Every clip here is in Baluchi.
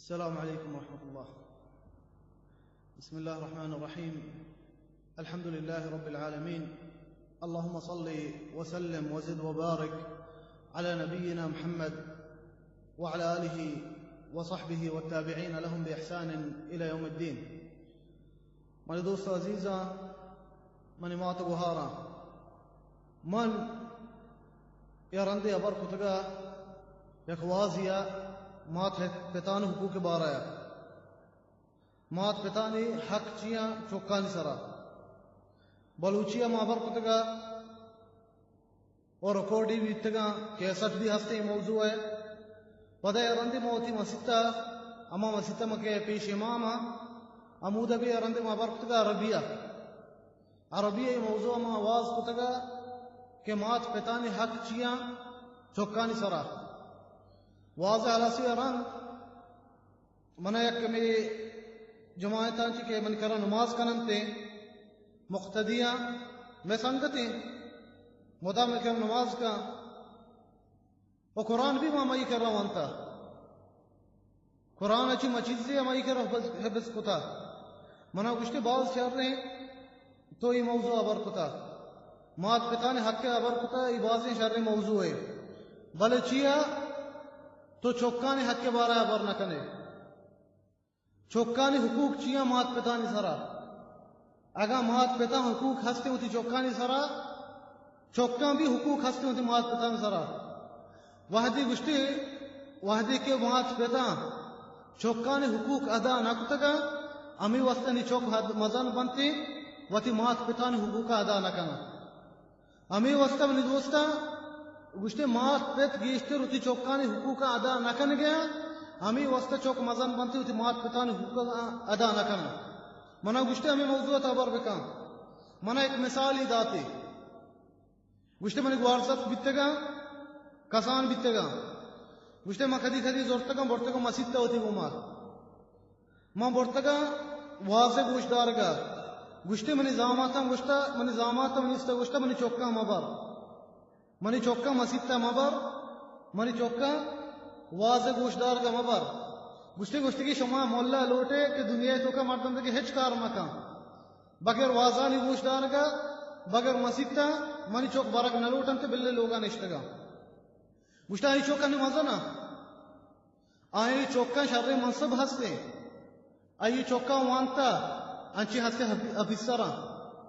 السلام عليكم ورحمة الله. بسم الله الرحمن الرحيم. الحمد لله رب العالمين. اللهم صل وسلم وزد وبارك على نبينا محمد وعلى آله وصحبه والتابعين لهم بإحسان إلى يوم الدين. منی دوست عزیزاں، منی مات گوھاراں، من یا رندے ہبر کتگا یک وازیا مات پتانی حقوق بارہ، مات پتانی حق چیاں چکانی سرا۔ بلوچی ء ما ہبر کتگا و ریکارڈی بیتگاں، کیسٹ بھی ہستیں موضوع ہے۔ پدا یا رندے ما وتی مسیتا، ہما مسیتا ما کہ پیش امام ہاں، ہمودا بھی یا رندے ما ہبر کتگا عربیہ۔ عربی ء موضوع ما واز کتگا کہ مات پتانی حق چیاں چکانی سرا۔ واز ہلاسی رند منا یک ہمے جماعتاں چی کہ من کرا نماز کننتے، مقتدیاں، میں سنگتیں، مدام من کرا نماز کن، و قرآن بھی ما مئی کرا وانتا۔ قرآن ء چی ما چیزے ہمائی کرا حفظ، حفظ کتا۔ منا گوشتے باز شریں تو اے موضوع ہبر کتا۔ مات پتانی حق ء ہبر کتا، اے بازیں شریں موضوع ہے۔ بلے چیا تو چکانی حق ء بارہ ہبر نہ کنے؟ چکانی حقوق چیا مات پتانی سرا؟ اگاں مات پتاں حقوق ہستیں وتی چکانی سرا، چکاں بھی حقوق ہستیں وتی مات پتانی سرا۔ وہدے گوشتے، وہدے کہ مات پتاں چکانی حقوق ادا نہ کتگاں، ہمے واسطہ نی چک حد مزن بنتے، وتی مات پتانی حقوق ادا نہ کناں۔ ہمے واسطہ منی دوستاں گوشتے، مات پت گیشتر وتی چکانی حقوق ادا نہ کنگے، ہمے واسطہ چک مزن بنتے وتی مات پتانی حقوق ادا نہ کناں۔ منا گوشتے ہمے موضوع ء ہبر بکن۔ منا یک مثالے داتے۔ گوشتے منی گوارزتک بیتگاں، کسان بیتگاں۔ گوشتے من کدی کدی زرتگاں، برتگاں مسیت ء وتی گوما۔ من برتگاں واز ء گوش دارگا۔ گوشتے منی زاماتاں گوشتا، منی زاماتاں منی است گوشتا، منی چکاں مبر۔ منی چکاں مسیت ء مبر، منی چکاں واز ء گوشدارگ ء مبر۔ گوشتے، گوشتگی شما ملا لوٹے کہ دنیا ء توکا مردم دگہ ہچ کار مکن، بغیر وازانی گوشدارگ ء، بغیر مسیت ء منی چک برگ نہ لوٹنت، بلے لوگا نشتگاں۔ گوشتے، آئی چک انی مزن ء۔ آئی چکاں شریں منصب ہستیں۔ آئی چکاں وانتا، انچیں ہستیں اپی-، اپیسراں،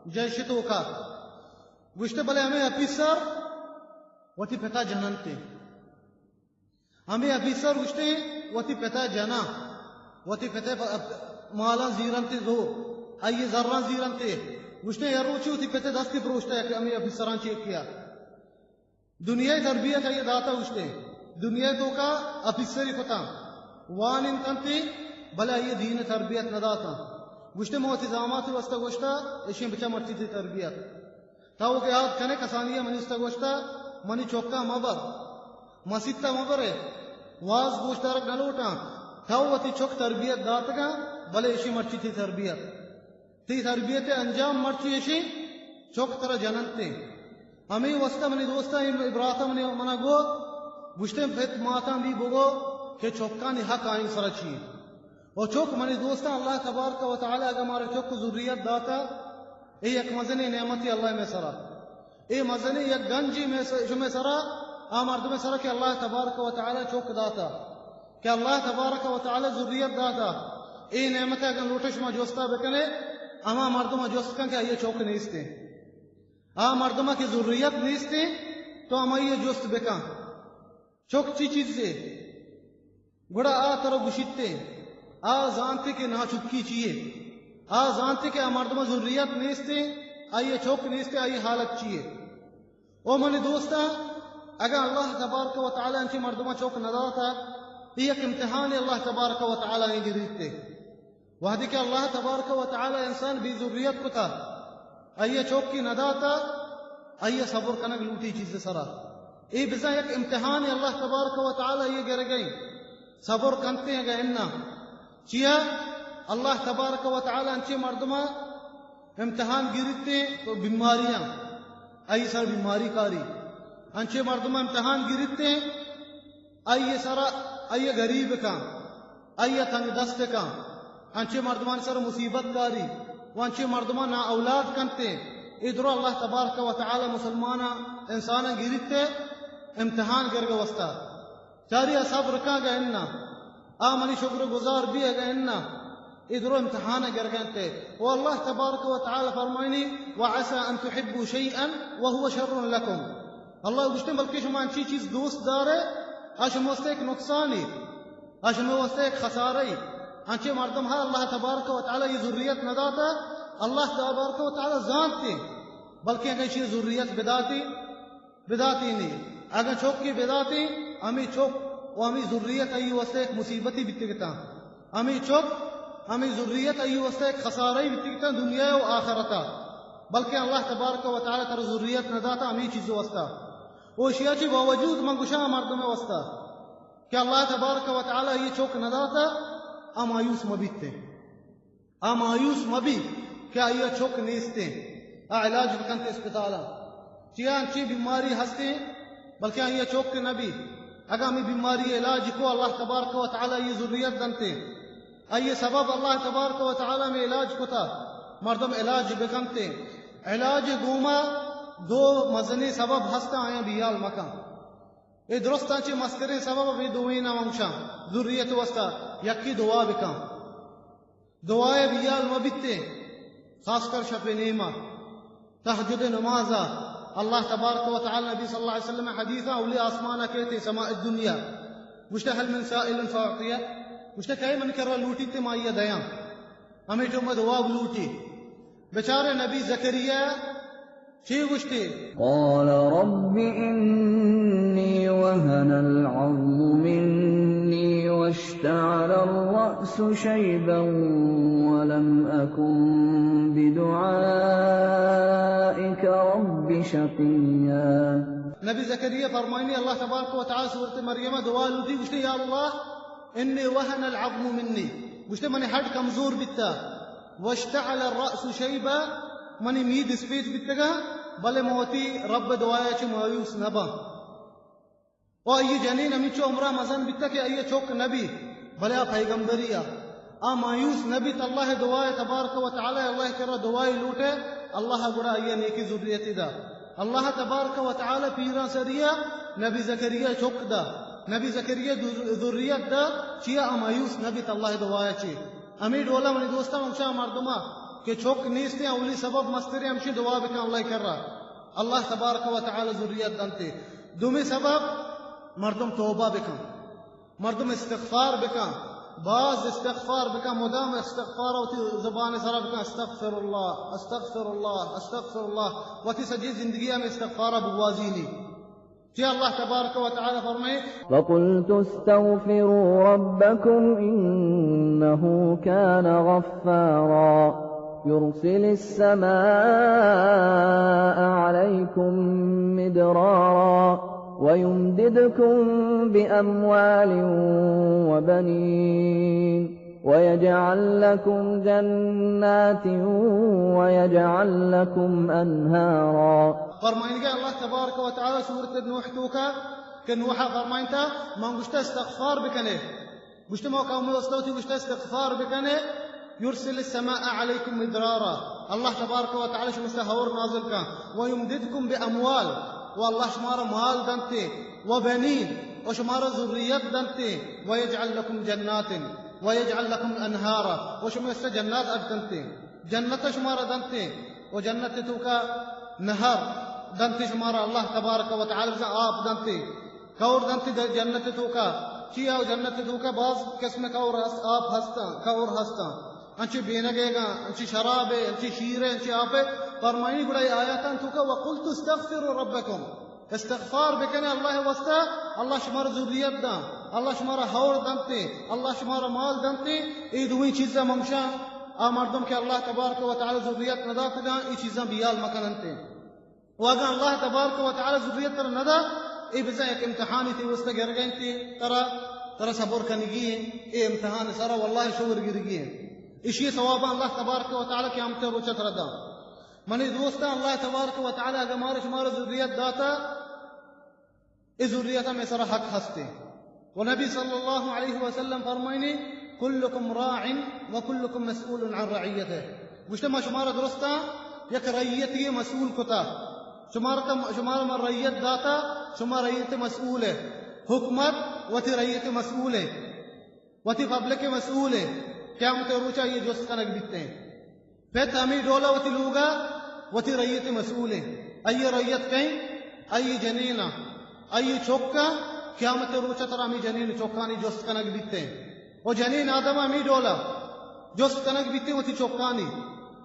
جیش توکا۔ گوشتے، بلے ہمے اپیسر وتی پتا جننتے۔ ہمے اپیسر گوشتے، وتی پتا جناں، وتی پتا پ-، مالاں زیرنتے زور، آئی زراں زیرنتے۔ گوشتے، ہر روچی وتی پتا دستی پروشتا کہ ہمے اپیسراں چی کیا۔ دنیا ء تربیت آئی ء داتا گوشتے، دنیا ء توکا اپیسری کتا، وان انتنتی، بلے آئی ء دین ء تربیت نہ داتا۔ گوشتے، من وتی زامات ء واسطہ گوشتا، اشیں بچا مرچی تئی تربیت۔ تو کہ یاد کنے کسانی ء منی واسطہ گوشتا، منی چکا مبر، مسیت ء مبرے، واز گوشدارگ نہ لوٹاں۔ تو وتی چک تربیت داتگاں، بلے اشیں مرچی تئی تربیت۔ تئی تربیت ء انجام مرچی اشیں، چک ترا جننتیں۔ ہمے واسطہ منی دوستاں، اے براتاں منی، منا گو، گوشتیں پت ماتاں بھی بگو کہ چکانی حق آئین سرا چی۔ و چک منی دوستاں، اللہ تبارک و تعالی اگاں مارا چک و ذریت داتا، اے یک مزنیں نعمتی اللہ مئے سرا۔ اے مزنیں یک گنجی مئے س-، شمئے سرا، آ مردمئے سرا کہ اللہ تبارک و تعالی چک داتا، کہ اللہ تبارک و تعالی ذریت داتا۔ اے نعمت اگاں لوٹے شما جستا بکنے، ہما مردما جست کن کہ آئی چک نیستیں۔ آ مردما کہ ذریت نیستیں، تو ہمائی جست بکن۔ چک چی چیزے؟ گڑا آ ترا گوشیت، آ زانتے کہ ناچکی چیے۔ آ زانتے کہ آ مردم ذریت نیستے، آئی چک نیستے، آئی حالت چیے۔ او منی دوستاں، اگاں اللہ تبارک و تعالی انچیں مردماں چک نہ داتا، اے یک امتحانے اللہ تبارک و تعالی ایں گریتے۔ وہدے کہ اللہ تبارک و تعالی انسان بے ذریت کتا، آئی چوکی نہ داتا، آئی صبر کنگ لوٹی چیز سرا۔ اے بزاں یک امتحان اللہ تبارک و تعالی اے گرگئیں۔ صبر کنتے اگا انا۔ چیا؟ اللہ تبارک و تعالی انچیں مردما امتحان گرتے تو بیماریاں، آئی سر بیماری کاری۔ انچیں مردما امتحان گرتے، آئی سرا، آئی غریب کن۔ آئی ءَ تنگ دست کن، انچیں مردمانی سر مصیبت کاری و انچیں مردماں نا اولاد کنتے، اے درو اللہ تبارک و تعالی مسلماناں، انساناں گریتے امتحان گرگ واسطہ۔ چاری آ صبر کاگا اناں، آ منی شکر گزار بیگا اناں، اے درو امتحان گرگا انتے۔ و اللہ تبارک و تعالی فرمائنی، وعسى أن تحبوا شيئا وهو شر لكم۔ اللہ گوشتے، بلکہ شما انچی چیز دوست دارے، آ شما واسطہ ایک نقصانی، آ شما واسطہ ایک خسارہ ای۔ انچے مردم ہا اللہ تبارک و تعالی یہ ذریت نہ داتا، اللہ تبارک و تعالی زانتے، بلکہ اگر یہ ذریت بداتی، بداتی نی۔ اگاں چوکی بداتی، ہمیں چوک و ہمیں ذریت ای واسطہ ایک مصیبتی بیتگتا۔ ہمیں چوک، ہمیں ذریت ای واسطہ ایک خسارہ ای بیتگتا دنیا و آخرتا۔ بلکہ اللہ تبارک و تعالی تر ذریت نہ داتا ہمیں چیز واسطہ۔ و اشیا چی باوجود من گشا مردم واسطہ کہ اللہ تبارک و تعالی یہ چوک نہ داتا، آ مایوس مبیتے۔ آ مایوس مبی کہ آئی ءَ چک نیستیں، آ علاج بکنت اسپتالاں۔ چیا انچیں بیماری ہستیں، بلکہ آئی ءَ چک نبی۔ اگاں ہمیں بیماری علاج کو، اللہ تبارک و تعالی یہ ذریت دنتے۔ آئی سبب اللہ تبارک و تعالی میں علاج کتا، مردم علاج بکنتے۔ علاج گوما دو مزنیں سبب ہستاں، آیاں بیال مکن۔ اے درستاں چہ مستریں سبب ہمیں دوئیں ناموشاں ذریت واسطہ یکی دعا بکن۔ دعائے بیال مہ بیتے، خاص کر شپ نیما، تہجد نمازا۔ اللہ تبارک و تعالی نبی صلی اللہ علیہ وسلم حدیثا اولی آسمانا کیتے سماء الدنیا۔ گوشتے، هل من سائل فأعطيه؟ گوشتے، کئے من کرا لوٹیتے ما آئیا دیاں۔ ہمیں ٹوما دعا بلوٹی۔ بچارے نبی زکریا چی گوشتی؟ قال رب إني وهن العظم مني واشتعل الرأس شيبا ولم أكن بدعائك رب شقيا۔ نبی زکریا فرمائنی، اللہ تبارک و تعالی سورت مریم دعا لوٹی، گوشتی، یا اللہ، إني وهن العظم مني، گوشتے، منی ہڈ کمزور بیتا، واشتعل الرأس شيبا، منی مید اسپیت بیتگا، بلے من وتی رب دعایا چہ مایوس نباں۔ و آئی جنین ہمینچو عمرا مزن بیتا کہ آئی چک نبی، بلے آ پیغمبری آ، آ مایوس نبیت۔ اللہ دعائے تبارک و تعالی، اللہ کرا دعائے لوٹے، اللہ گڑا آئی نیکی ذریتی دا۔ اللہ تبارک و تعالی پیراں سریا نبی زکریا چک دا، نبی زکریا ذر-، ذریت دا، چیا آ مایوس نبیت اللہ دعایا چی۔ ہمیں ڈولا منی دوستاں، ہمشا مردما کہ چک نیستے، اولی سبب مسترے ہمشی دعا بکن اللہ کرا، اللہ تبارک و تعالی ذریت دنتے۔ دومی سبب مردم توبہ بکن۔ مردم استغفار بکن، باز استغفار بکن، مدام استغفار وتی زبان سرا بکن، استغفر اللہ، استغفر اللہ، استغفر اللہ۔ وتی سجی زندگی ہم استغفار بگوازینی۔ چی اللہ تبارک و تعالی فرمائے، وقلت استغفروا ربكم إنه كان غفارا يرسل السماء عليكم مدرارا ويمددكم بأموال وبنين ويجعل لكم جنات ويجعل لكم أنهارا۔ فرمائنگا اللہ تبارک و تعالی سورت نوح توکا کہ نوح فرمائنتا، من گوشتا استغفار بکنے، گوشتے، ما قوم واسطہ وتی گوشتے استغفار بکنے، يرسل السماء عليكم مدرارا، اللہ تبارک و تعالی شما سا ہور نازل کن، ويمددكم بأموال، و اللہ شمارا مال دنتے، وبنين، و شمارا ذریت دنتے، ويجعل لكم جنات، ويجعل لكم أنهارا، و شما سا جنات اڈ دنتے، جنت شمارا دنتے، و جنت توکا نہر دنتے شمارا اللہ تبارک و تعالی بزاں آپ دنتے۔ کور دنت در جنت توکا۔ چیا و جنت توکا باز قسم کور ہست، آپ ہستاں، کور ہستاں۔ انچی بینگیگاں، انچی شرابے، انچی شیرے، انچی آپے۔ فرمائنی گڑا اے آیاتاں توکا، وقلت استغفروا ربکم۔ استغفار بکنے اللہ واسطہ، اللہ شمارا ذریت داں، اللہ شمارا ہور دنتے، اللہ شمارا مال دنتے۔ اے دوئیں چیزاں ممشاں، آ مردم کہ اللہ تبارک و تعالی ذریت نداتگاں، اے چیزاں بیال مکننتے۔ و اگاں اللہ تبارک و تعالی ذریت ترا ندا، اے بزاں یک امتحانی تے واسطہ گرگ انت، ترا، ترا صبر کنگی ہیں، اے امتحان سرا واللہ شور گرگی ہیں۔ اشی ثواباں اللہ تبارک و تعالی قیامت روچا ترا دا۔ منی دوستاں، اللہ تبارک و تعالی اگاں مارا شمارا ذریت داتا، اے ذریت میں سرا حق ہستے۔ و نبی صلی اللہ علیہ وسلم فرمائنی، کلکم راع و کلکم مسئول عن رعیته۔ گوشتے، ما شمارا درستاں یک رعیتے مسئول کتا۔ شمارا تا، شمارا ما رعیت داتا، شما رعیت مسئول ہے۔ حکومت وتی رعیت مسئول ہے، وتی پبلک مسئول ہے۔ قیامت روچا یہ جست کنگ بیتے۔ پت ہمے ڈولا وتی لوگا وتی رعیت مسئول ہیں۔ آئی رعیت کئیں؟ آئی جنینا، آئی چکا۔ قیامت روچا ترا ہمے جنین چکانی جست کنگ بیتے۔ و جنین آدم ہمے ڈولا جست کنگ بیتے وتی چکانی۔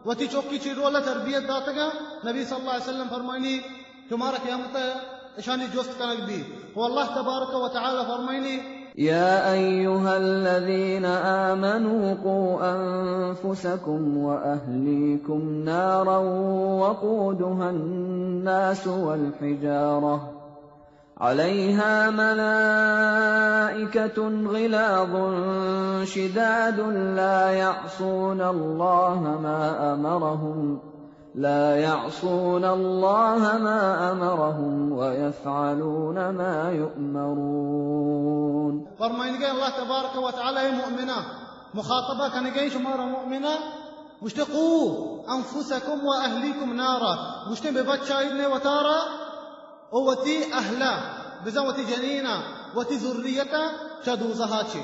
وتی چکی چی ڈولا تربیت داتگا؟ نبی صلی اللہ علیہ وسلم فرمائنی، شمارا قیامت اشانی جست کنگ بی۔ و اللہ تبارک و تعالی فرمائنی، يا أيها الذين آمنوا قوا أنفسكم وأهليكم نارا وقودها الناس والحجارة عليها ملائكة غلاظ شداد لا يعصون الله ما أمرهم، لا يعصون الله ما أمرهم ويفعلون ما يؤمرون۔ فرمائنگے اللہ تبارک و تعالی، اے مؤمناں، مخاطبہ کنگے شمارا مؤمناں، گوشتے، قوا انفسکم و اہلیکم نارا، گوشتے، ببچائینے وتارا و وتی اہلا، بزاں وتی جنینا، وتی ذریتا چہ دوزہا چے،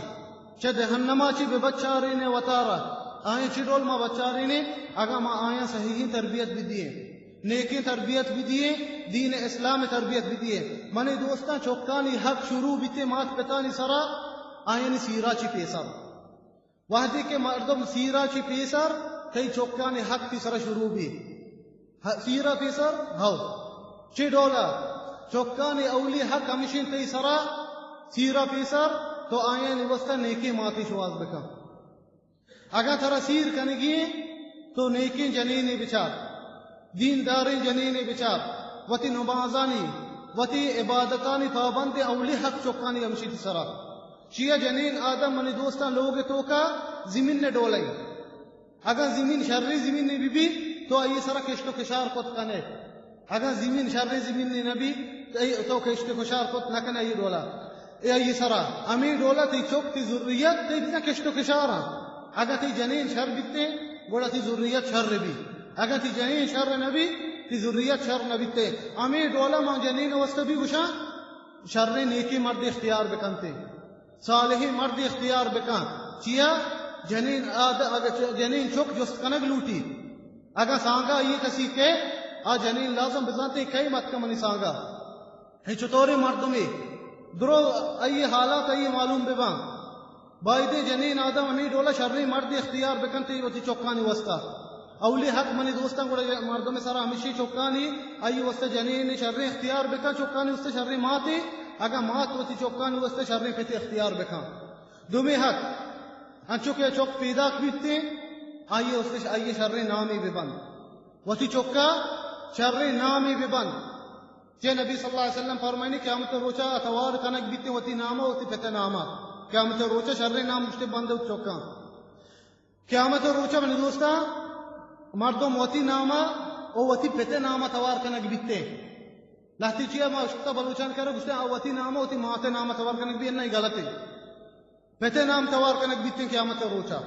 چہ جہنما چے ببچارینے وتارا۔ آیاں چی ڈول ما بچارینے؟ اگاں ما آیاں صحیحیں تربیت بدییں، نیکیں تربیت بدییں، دین اسلام تربیت بدییں۔ منی دوستاں، چکانی حق شروع بیتے مات پتانی سرا، آیانی سیرا چی پیسر۔ وہدے کہ مردم سیرا چی پیسر، تئی چکانی حق تی سرا شروع بی۔ ہ-، سیرا پیسر، ہو۔ چی ڈولا؟ چکانی اولی حق ہمشین تئی سرا، سیرا پیسر، تو آیانی واسطہ نیکیں ماتی شواز بکن۔ اگاں ترا سیر کنگی ایں، تو نیکیں جنینے بچار، دینداریں جنینے بچار، وتی نمازانی، وتی عبادتانی پابندیں۔ اولی حق چکانی ہمشی تی سرا۔ چیا جنین آدم منی دوستاں لوگ توکا زمین نے ڈولیں۔ اگاں زمین شریں زمینے بہ بی، تو آئی سرا کشت و کشار کت کنے۔ اگاں زمین شریں زمینے نہ بی، تو آئی، تو کشت و کشار کت نہ کنے آئی ڈولا۔ اے آئی سرا، ہمے ڈولا تئی چک، تئی ذریت، تئی بزاں کشت و کشاراں۔ اگاں تئی جنین شر بیتے، گڑا تئی ذریت شر بی۔ اگاں تئی جنین شر نہ بی، تئی ذریت شر نہ بیتے۔ ہمے ڈولا ما جنین واسطہ بی گوشاں، شریں نیکیں مرد اختیار بکنتے۔ صالحیں مردے اختیار بکن۔ چیا؟ جنین آد-، اگہ چ-، جنین چک جست کنگ لوٹی، اگاں سانگا آئی کسی کہ آ جنین لازم بزانتے کئی متکہ منی سانگا۔ اے چطوریں مردمے؟ درو آئی حالات آئی معلوم بباں۔ بایدیں جنین آدم ہمے ڈولا شریں مردے اختیار بکنتے وتی چکانی واسطہ۔ اولی حق منی دوستاں گڑا مردم سرا ہمیشی چکانی، آئی واسطہ جنین شریں اختیار بکن، چکانی واسطہ شریں ماتے، اگاں مات وتی چکانی واسطہ شریں پتے اختیار بکن۔ دومی حق، انچو کہ چک پیداک بیتیں، آئی واسطہ ش-، آئی شریں نامے ببند۔ وتی چکا شریں نامے ببند۔ چہ نبی صلی اللہ علیہ وسلم فرمائنی، قیامت روچا توار کنگ بیتیں وتی ناما، وتی پتے ناما۔ قیامت روچا شریں نام گوشتے بند وتی چکاں۔ قیامت روچا منی دوستاں، مردم وتی ناما و وتی پتے ناما توار کنگ بیتے۔ لہتی چیا ما اشکتا بلوچان کرا گوشتے، آ وتی ناما وتی ماتے ناما توار کنگ بی، نہ، غلطے۔ پتے نام توار کنگ بیتے قیامت روچا۔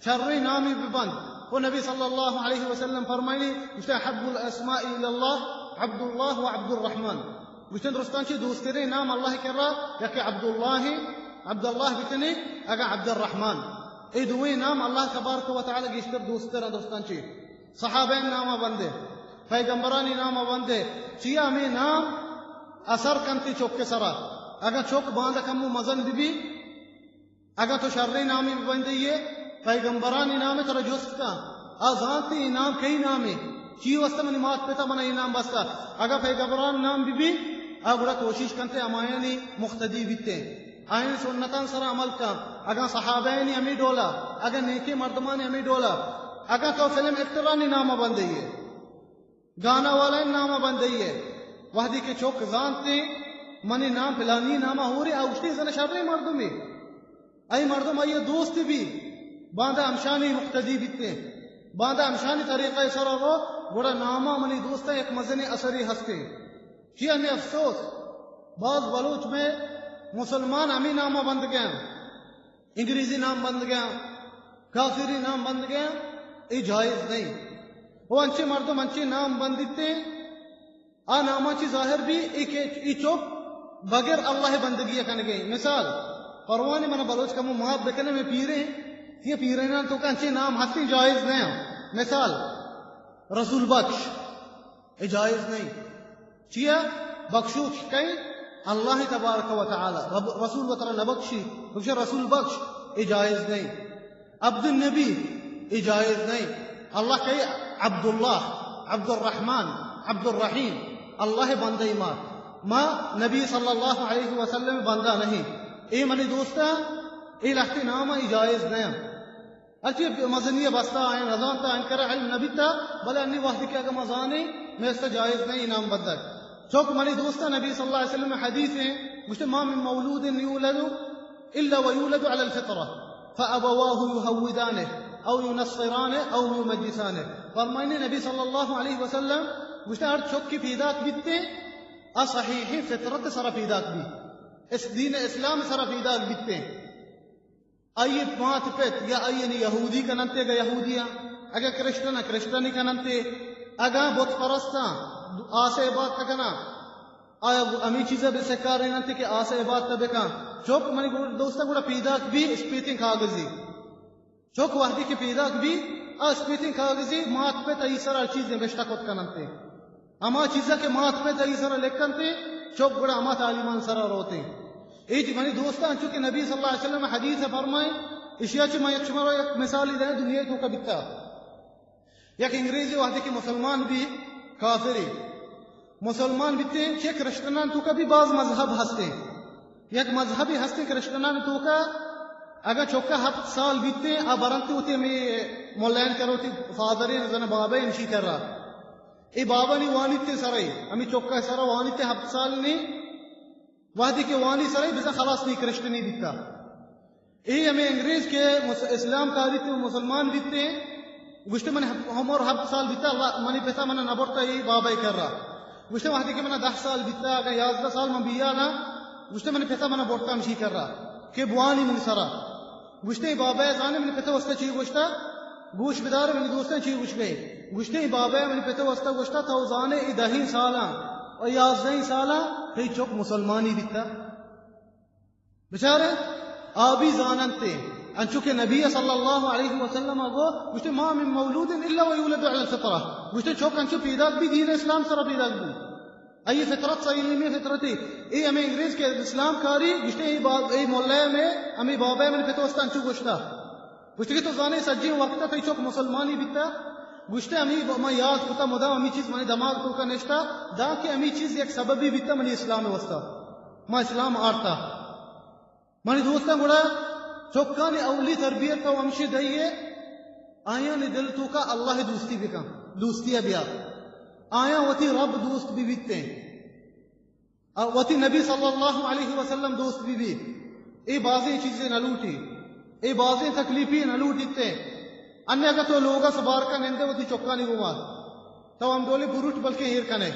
شریں نامی ببند۔ و نبی صلی اللہ علیہ وسلم فرمائنی، گوشتے، احب الاسماء الی اللہ عبداللہ و عبدالرحمن۔ گوشتن، درستاں چہ دوستریں نام اللہ کرا یکے عبداللہ، عبداللہ بکنے، اگاں عبدالرحمن۔ اے دوئیں نام اللہ تبارک و تعالی گیشتر دوستر، درستاں چہ صحابین ناما بندے، پیغمبرانی ناما بندے۔ چیا ہمے نام اثر کنتے چک سرا۔ اگاں چک باندا کمو مزن ببی، اگاں تو شریں نامے ببندئے، پیغمبرانی نامے ترا جست کن، آ زانت اے نام کئی نامے، چی واسطہ منی مات پتا منا اے نام بستا۔ اگاں پیغمبرانی نام ببی، آ گڑا کوشش کنتے ہمایانی مقتدی بیتے، آیانی سنتان سرا عمل کن۔ اگاں صحابہانی ہمے ڈولا، اگاں نیکیں مردمانی ہمے ڈولا، اگاں تو فلم ایکٹرانی ناما بندئے، گانا والائیں ناما بندئے، وہدے کہ چک زانتے منی نام پلانی ناما ہورے، آ گوشتے زن شریں مردمے۔ اے مردم آئی دوست بی، باندا ہمشانی مقتدی بیتے، باندا ہمشانی طریقہ سرا رو، گڑا ناما منی دوستا یک مزنیں اثرے ہستے۔ چی ہمے افسوس، باز بلوچ میں مسلمان ہمے ناما بندگیں۔ انگریزی نام بندگا، کافری نام بندگا، اے جائز نہیں۔ او انچے مردم انچے نام بندیتے، آ ناما چی ظاہر بھی اے کہ اے چوک بغیر اللہ بندگی کنگے۔ مثال، پروانے من بلوچ کمو معاف بکنے، میں پیرے، یہ پیرینان توکا انچے نام ہستی جائز نہیں۔ مثال، رسول بخش، اے جائز نہیں۔ چیا؟ بخشوش کئے؟ اللہ تبارک و تعالی۔ رب، رسول وترا نہ بخشی، بخشے رسول بخش، اے جائز نہیں۔ عبد النبی، اے جائز نہیں۔ اللہ کئے؟ عبداللہ، عبدالرحمن، عبدالرحیم، اللہ بندہ ما۔ ما نبی صلی اللہ علیہ وسلم بندہ نہیں۔ اے منی دوستا، اے لہتے نام اے جائز نہیں۔ ہرچی مزنی بستا آئین نزانتا، آئین کرا علم نبیتا، بلے انی وحدی کہ اگر مزانے، میں اس جائز نہیں نام بدل۔ چوک منی دوستا نبی صلی اللہ علیہ وسلم حدیث ہیں، گوشتے، "ما من مولود یولد الا ویولد علی الفطرہ، فابواہ یہودانہ، او ینصرانہ، او یمجسانہ۔" فرمائنے نبی صلی اللہ علیہ وسلم، گوشتے، ہر چوک کی پیداک بیتے، آ صحیح فطرت سر پیداک بی، اس دین اسلام سر پیداک بیتے۔ آئی مات پت یا آئی یہودی کننتے اگا یہودیاں، اگا کرسچن کرسچنی کننتے، اگا بت پرستاں آس عبادت کنا، آیا ہمیں چیزا بے سکاریننتے کہ آس عبادت بکن۔ چوک منی گو-، دوستا گوڑا پیداک بی اسپیتیں کاغذی۔ چوک وحدی کہ پیداک بی، آ اسپیتیں کاغذی مات پت آئی سر ہر چیز نبشتہ کت کننتے۔ ہما چیزا کہ مات پت آئی سر لکھنتے، چوک گڑا ہما تعلیمان سر روتے۔ اے جی منی دوستاں، چونکہ نبی صلی اللہ علیہ وسلم حدیث فرمائے، اشیا چہ من یک شمارا یک مثالی دیں دنیا توکا بیتا۔ یک انگریزی وحدی کہ مسلمان بی، کافری مسلمان بیتے، چہ کرسچنان توکا بھی باز مذہب ہستے۔ یک مذہبی ہستے کرسچنان توکا، اگا چوکا ہفت سال بیتے، آ برنتے ہوتے ہمیں ملین کروتی فادرین زن بابے انشی کرا۔ اے بابا نی وانیتے سرے، ہمیں چوکا سرا وانیتے ہفت سال نی، وحدی کہ وانی سرے بزن خلاص نی کرسچنی بیتا۔ اے ہمیں انگریز کہ مس-، اسلام کاری تے مسلمان بیتے، گوشتے من ہب-، عمر ہفت سال بیتا، اللہ منی پتا من نبرتا اے بابا کرا۔ گوشتے وحدی کہ من دہ سال بیتا، اگا یازدہ سال من بیا نا، گوشتے منی پتا من برتا ہمشی کرا کہ بوانی منی سرا۔ گوشتے بابا زانے منی پتا واسطہ چی گوشتا؟ گوش بدار منی دوستاں چی گوش گئے۔ گوشتے بابا منی پتا واسطہ گوشتا، تو زانے اے دہیں سالاں و یازدہیں سالاں تئی چک مسلمانی بیتا۔ بچارے، آ بھی زاننتے، انچو کہ نبی صلی اللہ علیہ وسلم گو، گوشتے، "ما من مولود الا ویولد علی الفطرہ"، گوشتے، چوک انچو پیداک بھی دین اسلام سرا پیداک بھی۔ اے فطرت سلیمی فطرتی۔ اے ہمیں انگریز کہ اسلام کاری، گوشتے، اے با-، اے مولا میں، ہمیں بابا من پتو استا انچو گوشتا۔ گوشتے کہ تو زانے سجی وقت تئی چوک مسلمانی بیتا۔ گوشتے، ہمیں ب-، ما یاد کتا مدام ہمیں چیز منی دماغ توکا نشتا، دا کہ ہمیں چیز یک سببی بیتا منی اسلام واسطہ۔ ما اسلام آرتا۔ منی دوستاں، گڑا چکانی اولی تربیت تو ہمشی دئیے، آیانی دل توکا اللہ دوستی بکن، دوستی بیا۔ آیاں وتی رب دوست بی بیتے، آ وتی نبی صلی اللہ علیہ وسلم دوست بی بی۔ اے بازیں چیزیں نہ لوٹی، اے بازیں تکلیفی نہ لوٹیتے۔ انے اگہ تو لوگا سبارکا نندے وتی چکانی گوما، تو ہم ڈولی بروٹ بلکیں ایر کنے،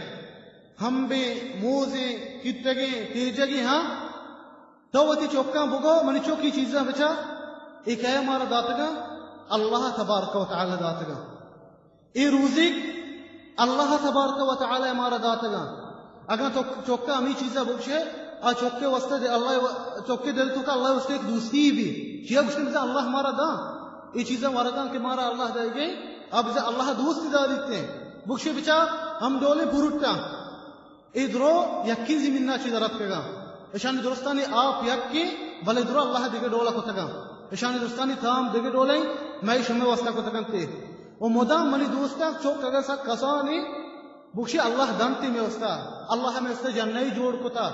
ہمبیں، موزیں، کٹگیں، تیجگیں، ہاں؟ تو وتی چکاں بگو، منی چک ای چیزاں بچا، اے کئے مارا داتگاں؟ اللہ تبارک و تعالی داتگاں۔ اے روزیک اللہ تبارک و تعالی مارا داتگاں۔ اگاں تو چکا ہمیں چیزاں بگشے، آ چکے واسطے دے اللہ و-، چکے دل توکا اللہ واسطے ایک دوستی بھی۔ چیا گوشتے بزاں اللہ مارا داں؟ اے چیزاں ورگاں کہ مارا اللہ دے گئے، آ بزاں اللہ دوست داریتے۔ بگشے بچا ہم ڈولیں پروٹاں۔ اے درو یکیں زمینا چی در اتکگاں۔ اشانی درستانی آپ یکیں، بلے درو اللہ دگہ ڈولا کتگاں۔ اشانی درستانی تام دگہ ڈولیں، مئے شمے واسطہ کتگنتے۔ و مدام منی دوستاں چک اگر سک کسانی بگشی اللہ دنتے مئے واسطہ، اللہ مئے واسطہ جنہی جوڑ کتا۔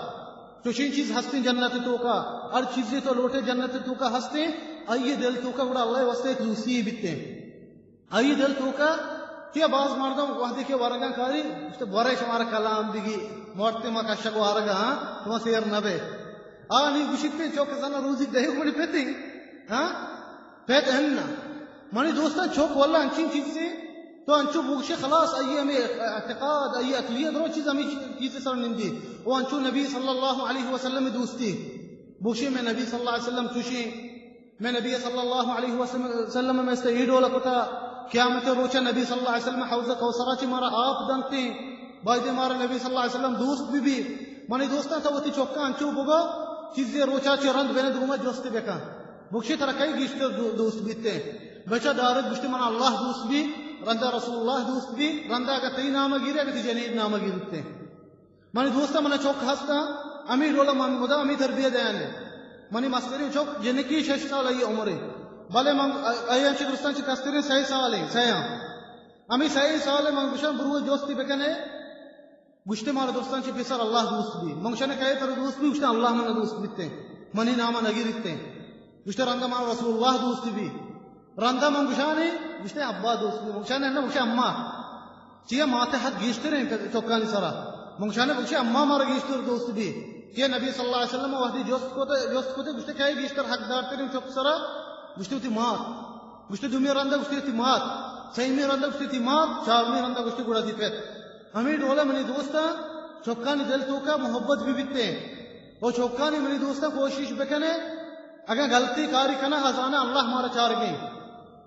چوشیں چیز ہستیں جنت توکا، ہر چیزے تو لوٹے جنت توکا ہستیں، آئیے دل توکا گڑا اللہ واسطہ ایک دوستی بیتے۔ آئی دل توکا کہ باز مردم وہدے کہ ورگاں کاری، گوشتے، "برے شمارا کلام دیگی، مرتے ما کشگ وارگا، ہاں، شما سیر نبے۔" آ نی گوشیتے، چوک زنا روزی دہی منی پتی، ہاں؟ پت ہن نا۔ منی دوستاں، چوک واللہ انچین چیزے، تو انچو بگشے خلاص، آئی ہمیں اعتقاد، آئی عقلیت رو چیز ہمیں چیز سر نندی۔ او انچو نبی صلی اللہ علیہ وسلم دوستی۔ بگشے میں نبی صلی اللہ علیہ وسلم چوشیں مئے نبی صلی اللہ علیہ وسلم میں است اے ڈول کتا، قیامت روچ نبی صلی اللہ علیہ وسلم حوض کوثر چی مارا آپ دنتے، بایدے مارا نبی صلی اللہ علیہ وسلم دوست بی بی۔ منی دوستاں، تو وتی چکاں انچو بگو، چیزے روچا چہ رند بنند گوما جست بکن، بگشی ترا کئی گیشتر دو-، دوست بیتے؟ بچا ڈائریکٹ گشتے منا اللہ دوست بی، رندا رسول اللہ دوست بی، رندا اگہ تئی نام گیرے، اگہ تئی جنین نام گیرتے۔ منی دوستاں، منا چک ہستاں، ہمے ڈولا من مدام ہمے تربیت دیانے۔ منی مستریں چک جنکی شش سال ای عمرے، بلے من ا-، ای انچو درستاں چہ کستریں سئے سالیں، سئیاں۔ ہمے سئے سال من گشاں برو جستی بکنے، گشتے مارا درستاں چہ پیسر اللہ دوست بی۔ من گشاں کئے ترا دوست بی؟ گشتے اللہ منا دوست بیتے، منی نام نگیریتے۔ گشتے رندا مارا رسول اللہ دوست بی۔ رندا من گشانے، گشتے ابا دوست بی۔ من گشانے نہ، گشتے اما۔ چیا مات حق گیشتر ہیں چکانی سرا۔ من گشانے، گشتے اما مارا گیشتر دوست بی۔ کہ نبی صلی اللہ علیہ وسلم وحدی جست کو تے، جست کو تے، گشتے کئے گیشتر حق دار ترین چک سرا؟ گشتے وتی مات۔ گشتے دومی رندا گشتے وتی مات۔ سیمی رندا گشتے وتی مات۔ چارمی رندا گشتے گڑا تی پت۔ ہمے ڈولا منی دوستاں، چکانی دل توکا محبت بی بیتے۔ او چکانی منی دوستاں کوشش بکنے، اگاں غلطی کاری کنا، آ زانا اللہ مارا چارگیں۔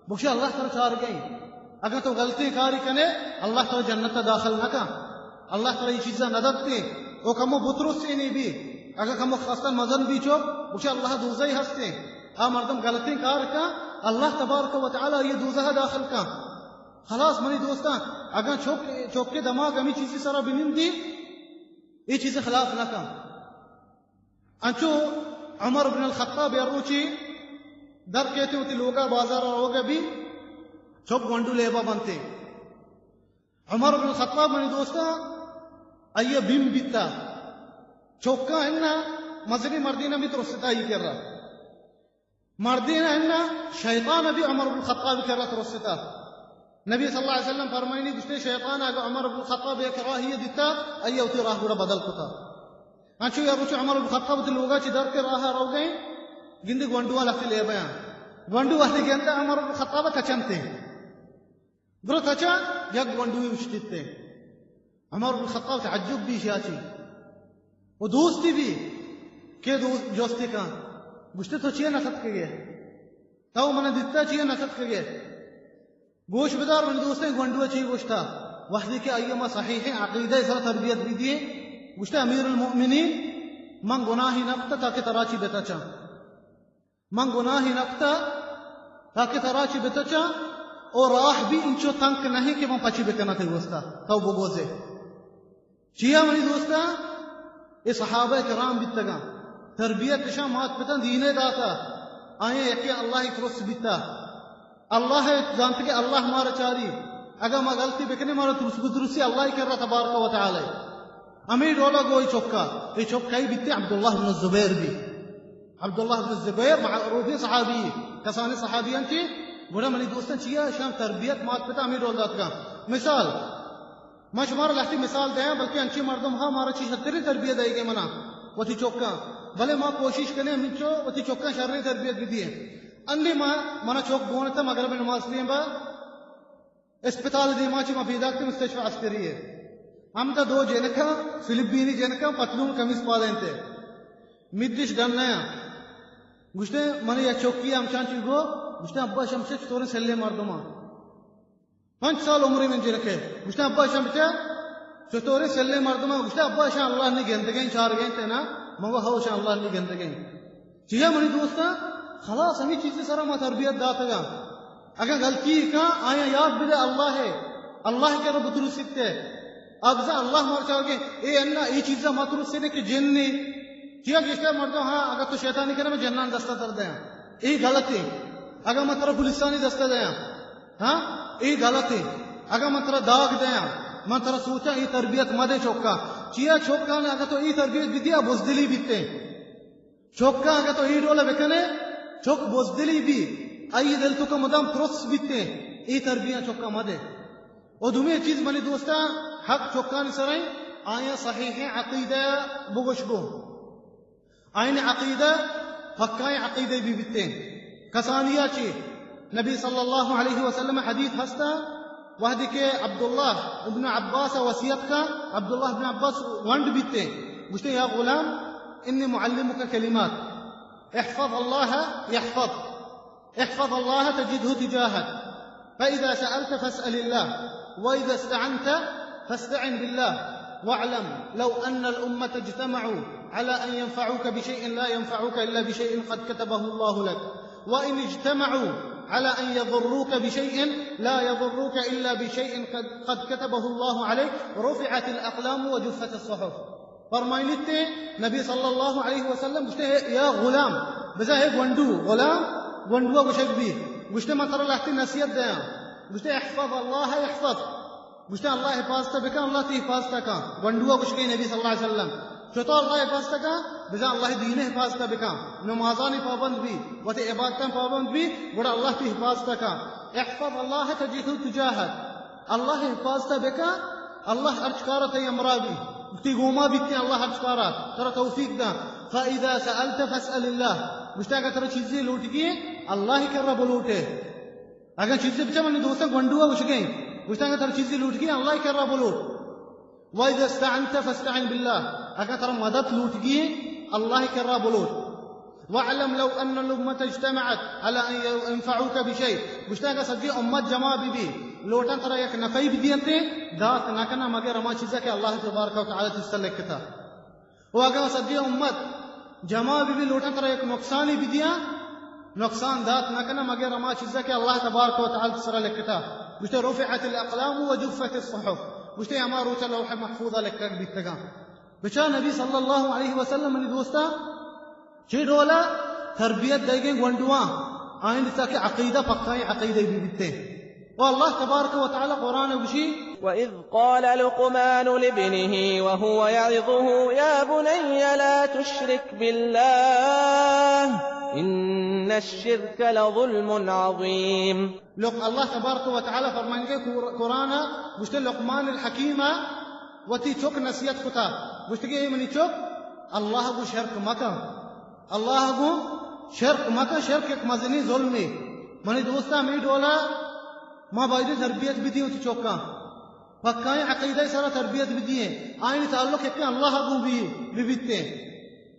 بگشے اللہ ترا چارگیں۔ اگاں تو غلطی کاری کنے، اللہ ترا جنت داخل نہ کن۔ اللہ ترا یہ چیزا نہ دتے۔ او کمو بترسینی بی۔ اگاں کمو خستن مزن بی چو، بگشے اللہ دوزہی ہستے۔ آ مردم غلطیں کار کن، اللہ تبارک و تعالی یہ دوزہ داخل کن۔ خلاص منی دوستاں، اگاں چک، چک دماغ ہمیں چیزی سرا بنندی، یہ چیز خلاف نہ کن۔ انچو عمر بن الخطاب یا روچی در کیتے وتی لوگا بازار روگا بی، چک گونڈو لیبا بنتے۔ عمر بن الخطاب منی دوستاں، آئیے بیم بیتا۔ چکا انا مزنی مردینا بھی ترستا ہی کر رہا۔ مردین اناں شیطان بھی عمر بن خطاب کرا ترستا۔ نبی صلی اللہ علیہ وسلم فرمائنی، گشتے شیطان اگا عمر بن خطاب یک راہی دیتا، آئی وتی راہ گڑا بدل کتا۔ انچو یا روچ عمر بن خطاب وتی لوگا چی در کے راہ روگئے، گندے گونڈو والا لے بیاں۔ گونڈو والی گندا عمر بن خطاب تچنتے۔ برو تچا، یک گونڈوی اشتیتے۔ عمر بن خطاب تعجب بی شاچی۔ و دوستی بی کہ دوست جوستی کن۔ گشتے تو چیئے نہ ستکگے؟ تو من دیتا چیئے نہ ستکگے؟ گوش بدار من دوستیں گونڈو چی گوشتا۔ وحدی کہ آئی ما صحیح عقیدہ سر تربیت بی دیے۔ گشتے امیر المؤمنین، من گناہی نکتا تاکہ ترا چی بتچاں۔ من گناہی نکتا تاکہ ترا چی بتچاں، او راہ بھی انچو تنک نہیں کہ من پچی بکناں تئی واسطہ، تو بگوزے۔ چیا منی دوستاں، اے صحابہ کرام بیتگاں، تربیت اشاں مات پتاں دینے داتا، آئیں یکی اللہ ترس بیتا۔ اللہ ء زانت کہ اللہ مارا چاری، اگاں ما غلطی بکنیں مارا ترس بدرسی اللہ کرا تبارک و تعالی۔ ہمیں ڈولا گوئی چکا، اے چکائی بیتے عبداللہ بن الزبیر بی۔ عبداللہ بن الزبیر معروفی صحابی، کسانی صحابی انتی، گڑا منی دوستان چیا شام تربیت مات پتا ہمیں ڈول داتگا۔ مثال، ما شمارا لہتی مثال دیاں، بلکہ انچی مردم ہا مارا چی شترین تربیت دائیگے منا وتی چکاں، بلے ما کوشش کنیں ہمینچو وتی چکاں شرین تربیت بدیے۔ انی ما، منا چک گون تا مغرب نماز دیم با اسپتال دیما چی ما پیدا کتیں مستشفی عسکری ہے۔ ہم تا دو جنکاں، فلپینی جنکاں، پتلون کمیس پادینتے۔ مدش ڈن نیا۔ گشتے من یا چکی ہمشان چی گو، گشتے ابا شمشے چطوریں سلے مردماں۔ پنچ سال عمری من جنکے۔ گوشتہ، ابا اشاں بچار، چطوریں سلیں مردماں؟ گوشتہ، ابا اشاں اللہ نی گندگیں، چارگیں تینا۔ من گو، ہو اشاں اللہ نی گندگیں۔ چیا منی دوستاں، خلاص ہمیں چیزیں سرا ما تربیت داتگا۔ اگاں غلطی کاں، آیاں یاد بدے اللہ ہے، اللہ کرا بترسیتے۔ ابزا اللہ مار چارگیں، اے انا اے چیزا ما ترسینے کہ جن نے۔ چیا گشتہ مردم، ہاں، اگر تو شیطانی کرے، میں جنان دستا تر دیاں۔ اے غلط ہے۔ اگر میں ترا پولیسانی دستا دیاں، ہاں، اے غلط ہے۔ اگاں من ترا داگ دیاں، من ترا سوچاں، اے تربیت مدے چکا۔ چیا چکا نے اگاں تو اے تربیت بدیا، بزدلی بیتے۔ چکا اگاں تو اے ڈولا بکنے، چک بزدلی بی، آئی دل تو کا مدام ترس بیتے۔ اے تربیت چکا مدے۔ او دومی چیز منی دوستاں، حق چکانی سرائیں، آیا صحیح عقیدہ بگوش گو۔ آئین عقیدہ پکائیں عقیدہ بی بیتیں۔ کسانیا چی نبی صلی اللہ علیہ وسلم حدیث ہستا، وحدی کہ عبداللہ ابن عباس وصیت کا، عبداللہ ابن عباس ونڈ بیتیں۔ گوشتے، یا غلام، انی معلمک کلمات، احفظ اللہ یحفظ۔ احفظ الله تجده تجاهك، فإذا سألت فاسأل الله، وإذا استعنت فاستعن بالله، واعلم لو أن الأمة اجتمعوا على أن ينفعوك بشيء لا ينفعوك إلا بشيء قد كتبه الله لك، وإن اجتمعوا على أن يضروك بشيء لا يضروك إلا بشيء قد، قد كتبه الله عليك، رفعت الأقلام وجفت الصحف. فرمائنیت نبی صلی اللہ علیہ وسلم گوشتے، یا غلام، بزاں اے گونڈو، غلام، گونڈوا گوشگ بی، گوشتے، من ترا لہتے نصیحت دیاں، گوشتے، احفظ اللہ یحفظ، گوشتے، اللہ حفاظت بکن، اللہ تی حفاظت کن. گونڈوا گوشگے نبی صلی اللہ علیہ وسلم، چطور اللہ حفاظت کن؟ بزاں اللہ دین حفاظت بکن، نمازانی پابند بی، وتی عبادتاں پابند بی، گڑا اللہ تی حفاظت کن. احفظ اللہ تجده تجاهك، اللہ حفاظت بکن، اللہ ہرچ کارا تئی ہمراہ بی، تی گوما بیتیں، اللہ ہرچ کارا ترا توفیق داں. فإذا سألت فاسأل الله، گوشتے، اگر ترا چیزے لوٹگی، اللہ کرا بلوٹے. اگاں چیزے، بچا منی دوستاں، گونڈوا گوشگیں، گوشتہ اگاں ترا چیزے لوٹگی، اللہ کرا بلوٹ. وإذا استعنت فاستعن بالله، اگاں ترا مدد لوٹگی، اللہ کرا بلوٹ. واعلم لو أن الأمة اجتمعت على أن ينفعوك بشيء، گوشتہ اگاں سجی امت جمع بی بی، لوٹاں ترا یک نفعی بدینتے، دات نہ کناں مگر ہما چیزا کہ اللہ تبارک و تعالی تسا لکھتا. و اگاں سجی امت جمع بی بی، لوٹاں ترا یک نقصانی بدیاں، نقصان دات نہ کناں مگر ہما چیزا کہ اللہ تبارک و تعالی تسرا لکھتا. گوشتے، رفعت الأقلام وجفت الصحف، گوشتے، ہما روچا لوح محفوظا لکھگ بیتگاں. بچا نبی صلی اللہ علیہ وسلم، منی دوستاں، چی ڈولا تربیت دئیگیں گونڈواں، آئین تاکہ عقیدہ پکائیں عقیدہ بی بیتے. و اللہ تبارک و تعالی قرآن گوشی، وإذ قال لقمان لابنه وهو يعظه يا بني لا تشرك بالله إن الشرك لظلم عظيم. لوگ اللہ تبارک و تعالی فرمائنگے قر-، قرآن گوشتے، لقمان الحکیم وتی چک نصیحت کتا، گوشتگی، اے منی چک، اللہ گو شرک مکن، اللہ گو شرک مکن، شرک یک مزنی ظلمے. منی دوستاں، ہمے ڈولا ما باید تربیت بدیں وتی چکاں، پکائیں عقیدہ سرا تربیت بدیں، آئین تعلق یک اللہ گو بی، ببیتیں.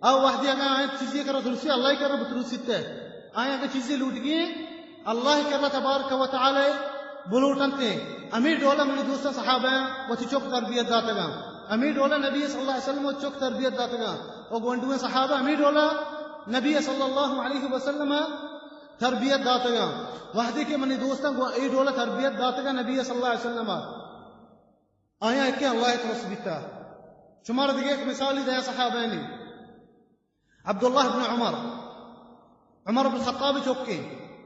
او وہدی اگاں آیاں چیزے کرا ترسی، اللہ کرا بترسیت. آیاں اگاں چیزے لوٹگی، اللہ کرا تبارک و تعالی بلوٹنت. ہمے ڈولا منی دوستاں، صحابہ وتی چک تربیت داتگاں. ہمے ڈولا نبی صلی اللہ علیہ وسلم وتی چک تربیت داتگاں. و گونڈویں صحابہ ہمے ڈولا نبی صلی اللہ علیہ وسلم تربیت داتگاں. وہدے کہ منی دوستاں گو اے ڈولا تربیت داتگاں نبی صلی اللہ علیہ وسلم، آیاں یکیں اللہ ترس بیتا. شمارا دگہ یک مثالی دیاں صحابہانی. عبداللہ ابن عمر، عمر بن خطاب چکیں،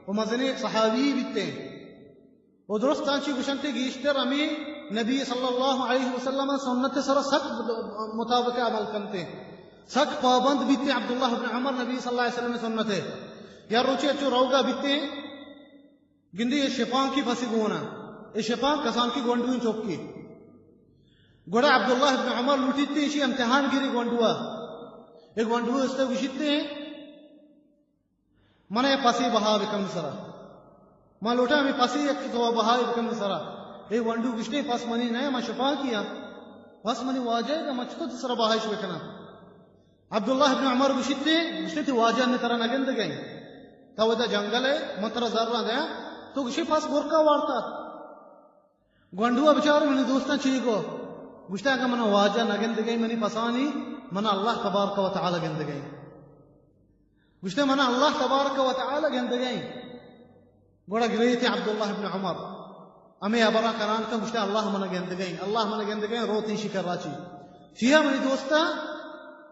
و مزنیں یک صحابی بیتیں. و درستاں چی گوشنتے، گیشتر ہمے نبی صلی اللہ علیہ وسلم سنت سرا سک مطابق عمل کنتے، سک پابند بیتیں عبداللہ ابن عمر نبی صلی اللہ علیہ وسلم سنتے. یا روچے اچو روگا بیتیں، گندے اے شپانکی پسی گونا، اے شپانک کسانکی گونڈویں چوکی. گڑا عبداللہ ابن عمر لوٹیتے ایشی امتحان گیری گونڈوا. اے گونڈو استے گوشیتے، من اے پسی بہا بکن سرا. من لوٹا ہمیں پسی یک تو بہا بکن سرا. اے گونڈو گوشتے، پس منی نہ، من شپانکی ہاں. پس منی واجہ ہے، من چطور سرا بہائش بکناں؟ عبداللہ ابن عمر گوشیتے، گوشتے، تئی واجہ نے ترا نہ گندگیں. تو ادا جنگل ہے، من ترا زر نہ دیاں. تو گوشی پس گرکا وارتا. گونڈوا بچار منی دوستاں چی گو. گوشتا اگاں منا واجہ نہ گندگیں منی پسانی، منا اللہ تبارک و تعالی گندگیں. گوشتے، منا اللہ تبارک و تعالی گندگیں. گڑا گریتے عبداللہ ابن عمر. ہمے ہبراں کنان کن، گوشتے، اللہ منا گندگیں، اللہ منا گندگیں، روت ایشی کرا چی. چیا منی دوستاں،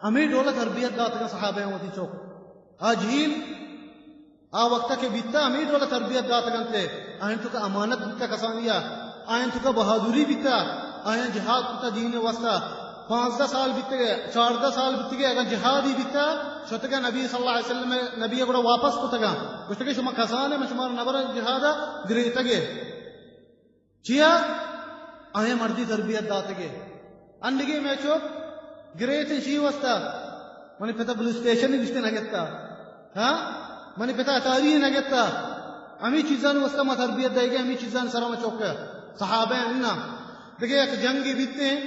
ہمے ڈولا تربیت داتگاں صحابہ وتی چک. آ جیل، آ وقتا کہ بیتا، ہمے ڈولا تربیت داتگنتے. آئین توکا امانت بیتا کسانیا، آئین توکا بہادری بیتا، آئین جہاد کتا دین واسطہ. پانزدہ سال بیتگے، چاردہ سال بیتگے، اگاں جہادی بیتا، شتگا نبی صلی اللہ علیہ وسلم، نبی گڑا واپس کتگا. گوشتگے، شما کسانے، من شما نبر جہادا، گریتگے. چیا؟ آئیں مردی تربیت داتگے. انڈگی میں چک گریتیں چی واسطہ؟ منی پتا پولیس اسٹیشن نشتے نہ گتا. ہاں؟ منی پتا اتاری نہ گتا. ہمیں چیزان واسطہ ما تربیت دے گے، ہمیں چیزان سرا ما چک. صحابہ انہاں. دیکھے، یک جنگی بیتے ہیں.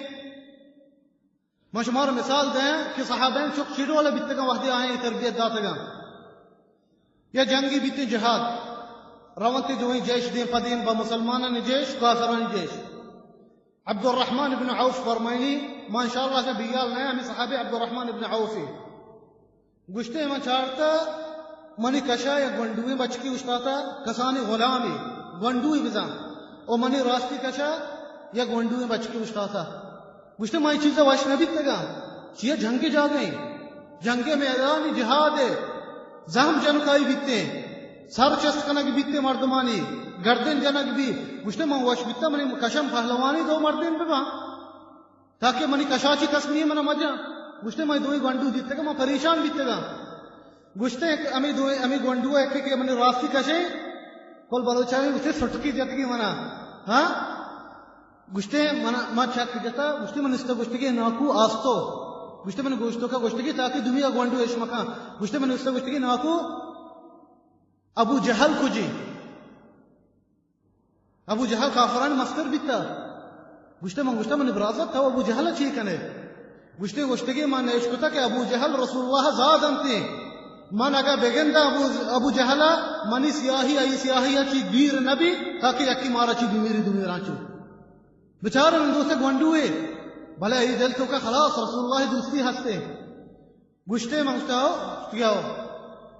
ما شمار مثال دیں کہ صحابہ چک چی ڈول بیتگاں وہدی آئیں تربیت داتگاں. یا جنگی بیتیں، جہاد، رونت دوئیں جیش دیم پہ دیم، با مسلمانانی جیش، کافرانی جیش۔ عبدالرحمن ابن عوف فرمائنی، ما انشاءاللہ کہ بیال نہ، ہمیں صحابی عبدالرحمن ابن عوف۔ گوشتے، من چارتا، منی کشا یک گونڈوئیں بچکی اوشتاتا، کسانی غلامی، گونڈوئی بزاں، او منی راستی کشا یک گونڈوئیں بچکی اوشتاتا۔ گوشتے، ما اے چیزا وش نہ بیتگاں، چیا؟ جنگ جاگہ ایں، جنگ میدانی، جہاد اے، زہم جنکائی بیتے، سر چست کنگ بیتے مردمانی، گردن جنگ بی۔ گوشتے، من وش بیتا منی کشم پہلوانی دو مردین بباں، تاکہ منی کشا چی کس نیے منا مجاں۔ گوشتے، من دوئیں گونڈو دیتگاں، من پریشان بیتگاں۔ گوشتے، ہمیں دوئیں، ہمیں گونڈو ہے کہ، کہ منی راستی کشے، کل بلوچانی گوشتے سٹکی جتگی منا۔ ہاں؟ گوشتے، من، ما چک جتا، گوشتے، من استا گوشتگی ناکو آستو۔ گوشتے، من گوشتو کا گوشتگی تاکہ دومی گونڈو اش مکان۔ گوشتے، من استا گوشتگی ناکو ابو جہل کجی؟ ابو جہل کافرانی مستر بیتا۔ گوشتے، من گوشتا، من برازا تو ابو جہل چی کنے؟ گوشتے، گوشتگی من اشکتا کہ ابو جہل رسول اللہ زاد انتے۔ من اگا بگندا ابو، ابو جہلا، منی سیاہی، ای سیاہی چی دیر نبی، تاکہ یکی مارا چی بمیری دومیران چو۔ بچار من دوست گونڈوے، بلے ای دل تو کا خلاص رسول اللہ دوستی ہستے۔ گوشتے، من گوشتا ہو، گوشتگی ہو۔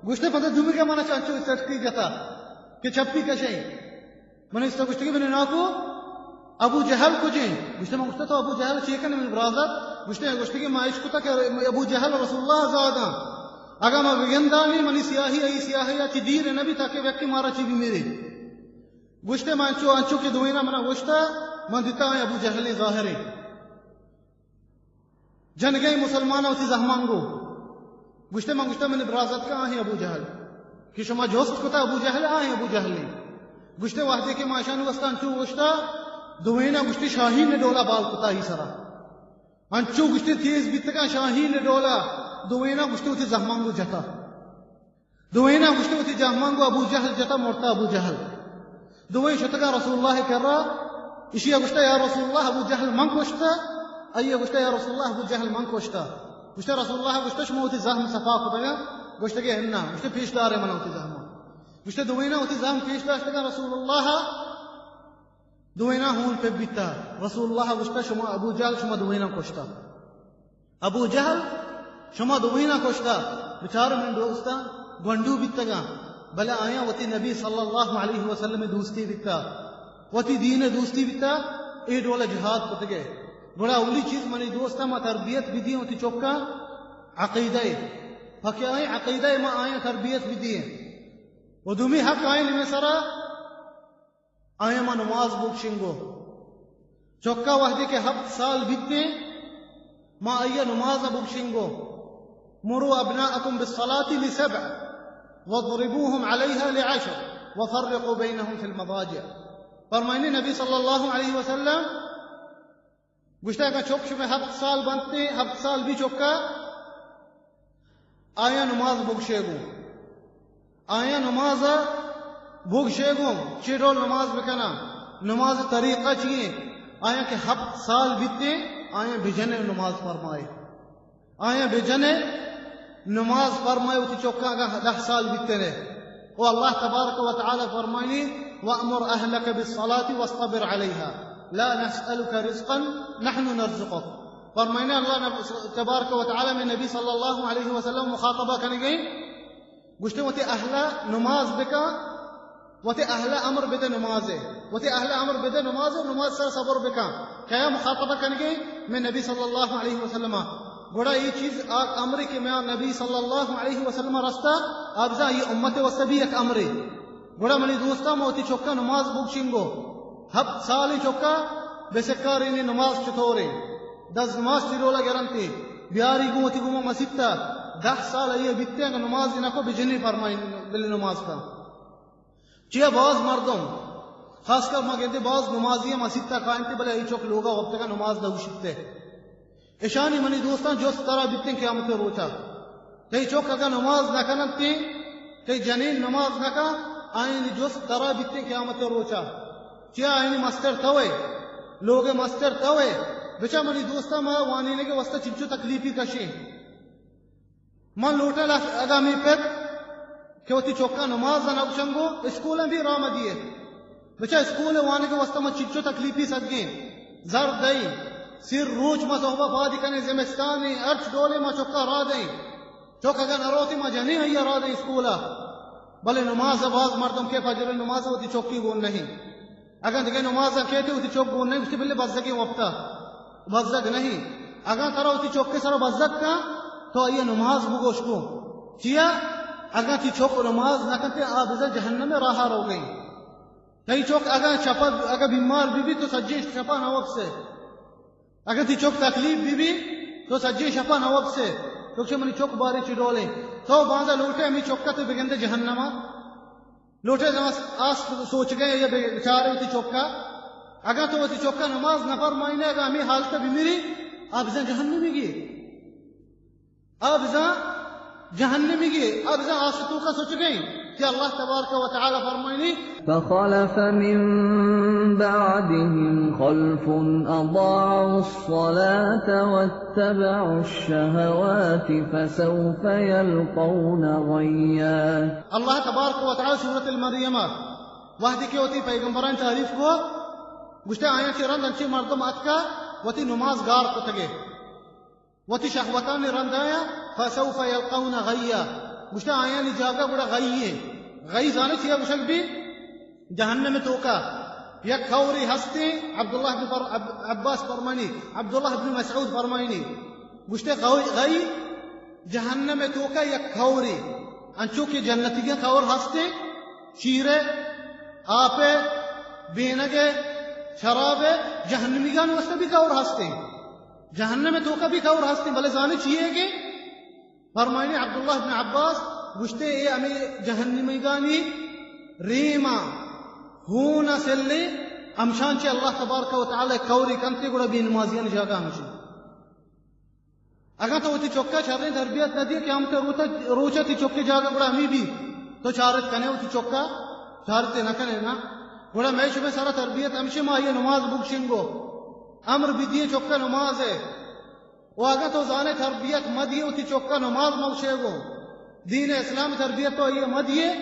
گوشتے، پدا دومی کہ منا چنچو سٹکی جتا کہ چپی کشیں۔ من استا گوشتگی، من ناکو ابو جہل کجیں؟ گوشتے، من گوشتا تو ابو جہل چی کنے من برازا؟ گوشتے، گوشتگی ما اشکتا کہ ابو جہل رسول اللہ زاداں۔ اگا ما بگندانی منی سیاہی، ای سیاہی چی دیر نبی تاکہ وقتی مارا چی بمیری۔ گوشتے، من انچو، انچو کہ دوینا منا گوشتا، من دیتا آئیں ابو جہلیں ظاہریں۔ جنگیں مسلمان وتی زہمانگو۔ گوشتے، من گوشتا، من برازت کا آہیں ابو جہل۔ کہ شما جست کتا ابو جہل، آہیں ابو جہلیں۔ گوشتے، وہدے کہ ما اشانی واسطہ انچو گوشتا، دوینا گوشتے شاہین ڈولا بال کتا ای سرا۔ انچو گوشتے تیز بیتگا شاہین ڈولا، دوینا گوشتے وتی زہمانگو جتا۔ دوئیناں گوشتے وتی جہمانگو ابو جہل جتا، مرتا ابو جہل۔ دوئیں شتگاں رسول اللہ کرا، اشیا گوشتا، یا رسول اللہ، ابو جہل من کشتا؟ آئیا گوشتا، یا رسول اللہ، ابو جہل من کشتا۔ گوشتا، رسول اللہ گوشتا، شما وتی زہم صفا کتگا؟ گوشتگی، انا۔ گوشتے، پیش دارے منا وتی زہم۔ گوشتے، دوئیناں وتی زہم پیش داشتگاں رسول اللہ، دوئیناں ہون پہ بیتا۔ رسول اللہ گوشتا، شما ابو جہل، شما دوئیناں کشتا۔ ابو جہل، شما دوئیناں کشتا۔ بچار من دوستاں، گونڈو بیتگاں، بلے آیاں وتی نبی صلی اللہ علیہ وسلم دوستی بیتا، وتی دین دوستی بیتا، اے ڈول جہاد کتگے۔ گڑا اولی چیز منی دوستاں ما تربیت بدییں وتی چکاں عقیدہ اے۔ پکے آئیں عقیدہ اے ما آیاں تربیت بدییں۔ و دومی حق آئیں نمے سرا آیاں ما نماز بگشنگو۔ چکا وہدے کہ ہپت سال بیتیں، ما آئیا نماز بگشنگو۔ مروا ابناءکم بالصلاة لسبع واضربوهم علیها لعشر وفرقوا بینهم فی المضاجع۔ فرمائنی نبی صلی اللہ علیہ وسلم گوشتہ، اگاں چک شمئے ہپت سال بنتیں، ہپت سال بی چکا، آیاں نماز بگشے گوں۔ آیاں نماز بگشے گوں۔ چے ڈول نماز بکناں؟ نماز طریقہ چی ایں؟ آیاں کہ ہپت سال بیتیں، آیاں بجنے نماز فرمائے۔ آیاں بجنے نماز فرمائے وتی چکاں اگاں دہ سال بیتنے۔ و اللہ تبارک و تعالی فرمائنی، وأمر أهلك بالصلاة واصطبر عليها لا نسألك رزقا نحن نرزقك۔ فرمائنی اللہ نب-، تبارک و تعالی میں نبی صلی اللہ علیہ وسلم مخاطبہ کنگے، گوشتے وتی اہل نماز بکا، وتی اہل امر بدے نمازے، وتی اہل امر بدے نمازے، نماز سر صبر بکا۔ کیا مخاطبہ کنگے؟ میں نبی صلی اللہ علیہ وسلم۔ گڑا یہ چیز آ امرے کہ میں نبی صلی اللہ علیہ وسلم رستا، آ بزاں یہ امت واسطہ بھی ایک امرے۔ گڑا منی دوستاں، ما وتی چکا نماز بگشنگو۔ ہپت سالی چکا بسکارینی نماز چطورے؟ دز نماز چی رولا گرنتے؟ بیاری گوں وتی گوما مسیتا۔ دہ سال آئیے بیتے، اگاں نماز نکو بجنی فرمائیں بلے نماز کا۔ چیا باز مردم، خاص کر ما گندے باز نمازی مسیتا کائنتے، بلے ای چک لوگا وقت کا نماز نہ گوشتے۔ اشانی منی دوستاں جست ترا بیتیں قیامت روچا۔ تئی چک اگاں نماز نہ کننتیں، تئی جنین نماز نہ کن، آئینی جست ترا بیتیں قیامت روچا۔ چیا آئینی مستر توئے، لوگ مستر توئے۔ بچا منی دوستاں ما وانینگے واسطہ چنچو تکلیفی کشیں۔ من لوٹاں لس-، اگاں ہمے پت کہ وتی چکاں نماز ءَ نہ گوشنگو، اسکول ءَ بھی راہ مدیے۔ بچا اسکول ءَ وانگ ءِ واسطہ ما چچو تکلیفی سدگیں، زر دئیں، سیر روچ ما صحبہ پادی کنیں، زمستانی ہرچ ڈولے ما چکا راہ دئیں۔ چک اگاں نہ روتی ما جنیں آئی ءَ راہ دئیں اسکول ءَ۔ بلے نماز ءَ باز مردم کہ فجر نماز ءَ وتی چکی گون نہیں۔ اگاں دگہ نماز ءَ کیتے وتی چک گون نہیں، گوشتی بلے بزگیں وپتا، بزگ نہیں۔ اگاں ترا وتی چک ءِ سرا بزگ کن، تو آئی ءَ نماز بگوش گو۔ چیا؟ اگاں تی چک نماز نہ کنتے، آ بزاں جہنم ءِ راہ ءَ روگئیں۔ تئی چک اگاں شپا، اگاں بیمار بی بی تو سجیں شپا نہ وپسے۔ اگاں تی چک تکلیف بی بی تو سجیں شپا نہ وپسے۔ تو کہ منی چک بارے چی ڈولیں۔ تو باندا لوٹے ہمیں چکا تو بگندے جہنما۔ لوٹے زمس آس سوچگئے یا بے-، بچارے وتی چکا۔ اگاں تو وتی چکا نماز نہ فرمائنے، اگاں ہمیں حالت بمری، آ بزاں جہنمی گی۔ آ بزاں جہنمی گی۔ آ بزاں آس توکا سوچگئے کہ اللہ تبارک و تعالی فرمائنی، فخلف من بعدهم خلف أضاعوا الصلاة واتبعوا الشهوات فسوف يلقون غيا۔ اللہ تبارک و تعالی سورۃ المریمہ وہدے کہ وتی پیغمبران تعریف کو، گوشتے آیاں چہ رند انچیں مردم اتکا وتی نماز گار کتگے، وتی شہوتانی رند آیاں، فسوف یلقون غیا، گوشتے آیانی جاگہ گڑا غی ایں۔ غی زانے چیا گوشگ بی؟ جہنم توکا یک کورے ہستے، عبداللہ بن فر-، عب-، عباس فرمانی، عبداللہ بن مسعود فرمائنی، گوشتے غی، غی جہنم توکا یک کورے، انچو کہ جنتیگیں کور ہستے، شیرے، آپے، بینگے، شرابے، جہنمیگان واسطہ بھی کور ہستے۔ جہنم توکا بھی کور ہستے، بلے زانے چیے کہ فرمائنی عبداللہ بن عباس گوشتے، اے ہمیں جہنمیگانی ریما ہون سلے، ہمشان چہ اللہ تبارک و تعالی کوری کنتے، گڑا بے نمازیان جاگہ ہمشی۔ اگاں تو وتی چکا شریں تربیت نہ دیے، قیامت روچا، روچا تی چکے جاگہ گڑا ہمیں بھی۔ تو چارت کنے وتی چکا؟ چارتے نہ کنے نا۔ گڑا میں شمے سارا تربیت ہمشے ما یہ نماز بگشنگو۔ امر بدیے چکا نماز ہے۔ و اگاں تو زانے تربیت مدیے وتی چکا نماز مگشے گو۔ دین اسلام تربیت تو یہ مدیے،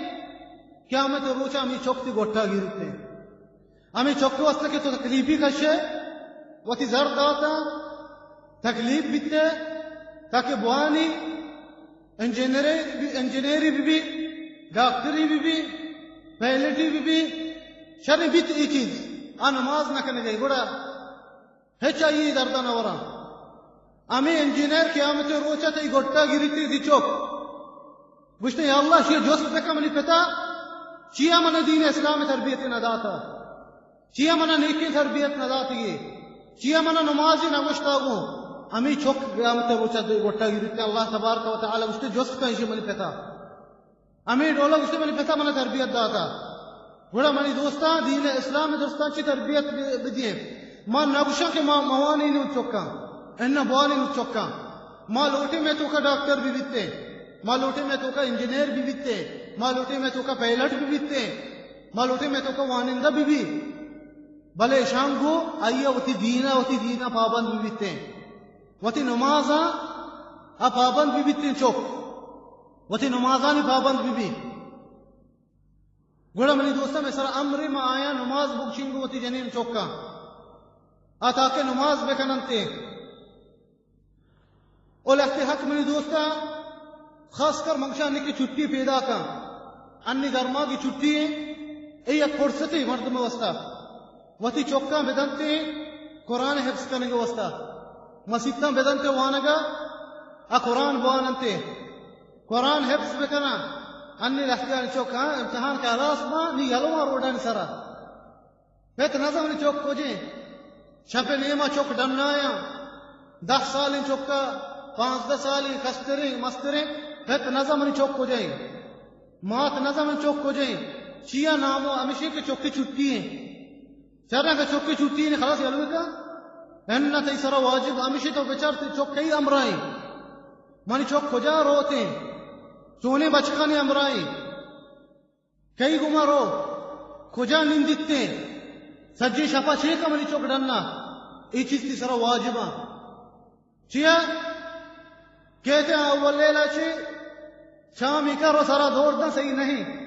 قیامت روچا ہمیں چک تی گٹا گیرتے۔ ہمیں چک واسطہ کہ تو تکلیفی کشے، وتی زر داتا، تکلیف بیتے، تاکہ بوانی انجینئرے، انجینئری بی بی، ڈاکٹری بی بی، پائلٹی بی بی، شر بیت ای چیز، آ نماز نہ کنے گئی، گڑا ہچ آئی درد نہ وراں۔ ہمیں انجینئر قیامت روچا تئی گٹا گریتے دی چک۔ گوشتے، یا اللہ، شی جست بکن منی پتا، چیا من دین اسلام تربیت نہ داتا؟ چیا من نیکیں تربیت نہ داتگی؟ چیا من نمازی نہ گوشتا گوں؟ ہمیں چک قیامت روچا گٹا گریتے، اللہ تبارک و تعالی گوشتے، جست کن شی منی پتا۔ ہمیں ڈولا گوشتے، منی پتا من تربیت داتا۔ گڑا منی دوستاں، دین اسلام درستاں چی تربیت ب-، بدیے۔ ما نگوشاں کہ ما موانی نو چکاں، انہ بوانی نو چکاں۔ ما لوٹے میں توکا ڈاکٹر بھی بیتے، ما لوٹے میں توکا انجینئر بھی بیتے، ما لوٹے میں توکا پائلٹ بھی بیتے، ما لوٹے میں توکا وانندہ بھی بھی۔ بلے شام گو آئیا وتی دینا، وتی دینا پابند بھی بیتے، وتی نمازاں آ پابند بھی بیتے چک۔ وتی نمازانی پابند بہ بی۔ گڑا منی دوستاں، مئے سرا امرے ما آیاں نماز بگشین گوں وتی جنین چکاں، آ تاکہ نماز بکننتے۔ او لہتے حق منی دوستاں، خاص کر من گشاں نی کہ چھٹی پیدا کن، انی گرماگی چھٹی ایں، اے یک فرصتے مردم واسطہ۔ وتی چکاں بدنتے قرآن حفظ کنگ واسطہ، مسیتاں بدنتے وانگا، آ قرآن بواننتے۔ قرآن حفظ بکناں۔ انی لہتیانی چک، ہاں، امتحان کہ ہلاس باں، نی یلواں روڈانی سرا۔ پت نزاں منی چک کجیں۔ شپ نیما چک ڈنایاں۔ دہ سالیں چکا، پانزدہ سالیں، کستریں، مستریں، پت نزاں منی چک کجیں۔ مات نزاں منی چک کجیں۔ چیا نامو ہمیشیں کہ چکی چھٹی ایں۔ چرا کہ چکی چھٹی ایں، خلاص یلوے کا۔ انہ تئی سرا واجب ہمیشیں تو بچار تئی چک کئی امراہیں۔ منی چک کجا روتیں؟ چونیں بچکانی امراہیں؟ کئی گما رو؟ کجا نندیتیں؟ سجیں شپا چے کا منی چک ڈنا؟ اے چیز تئی سرا واجباں۔ چیا؟ کہتے ہیں اول لیلہ چے شامی کر و سرا دور دن صحیح نہیں۔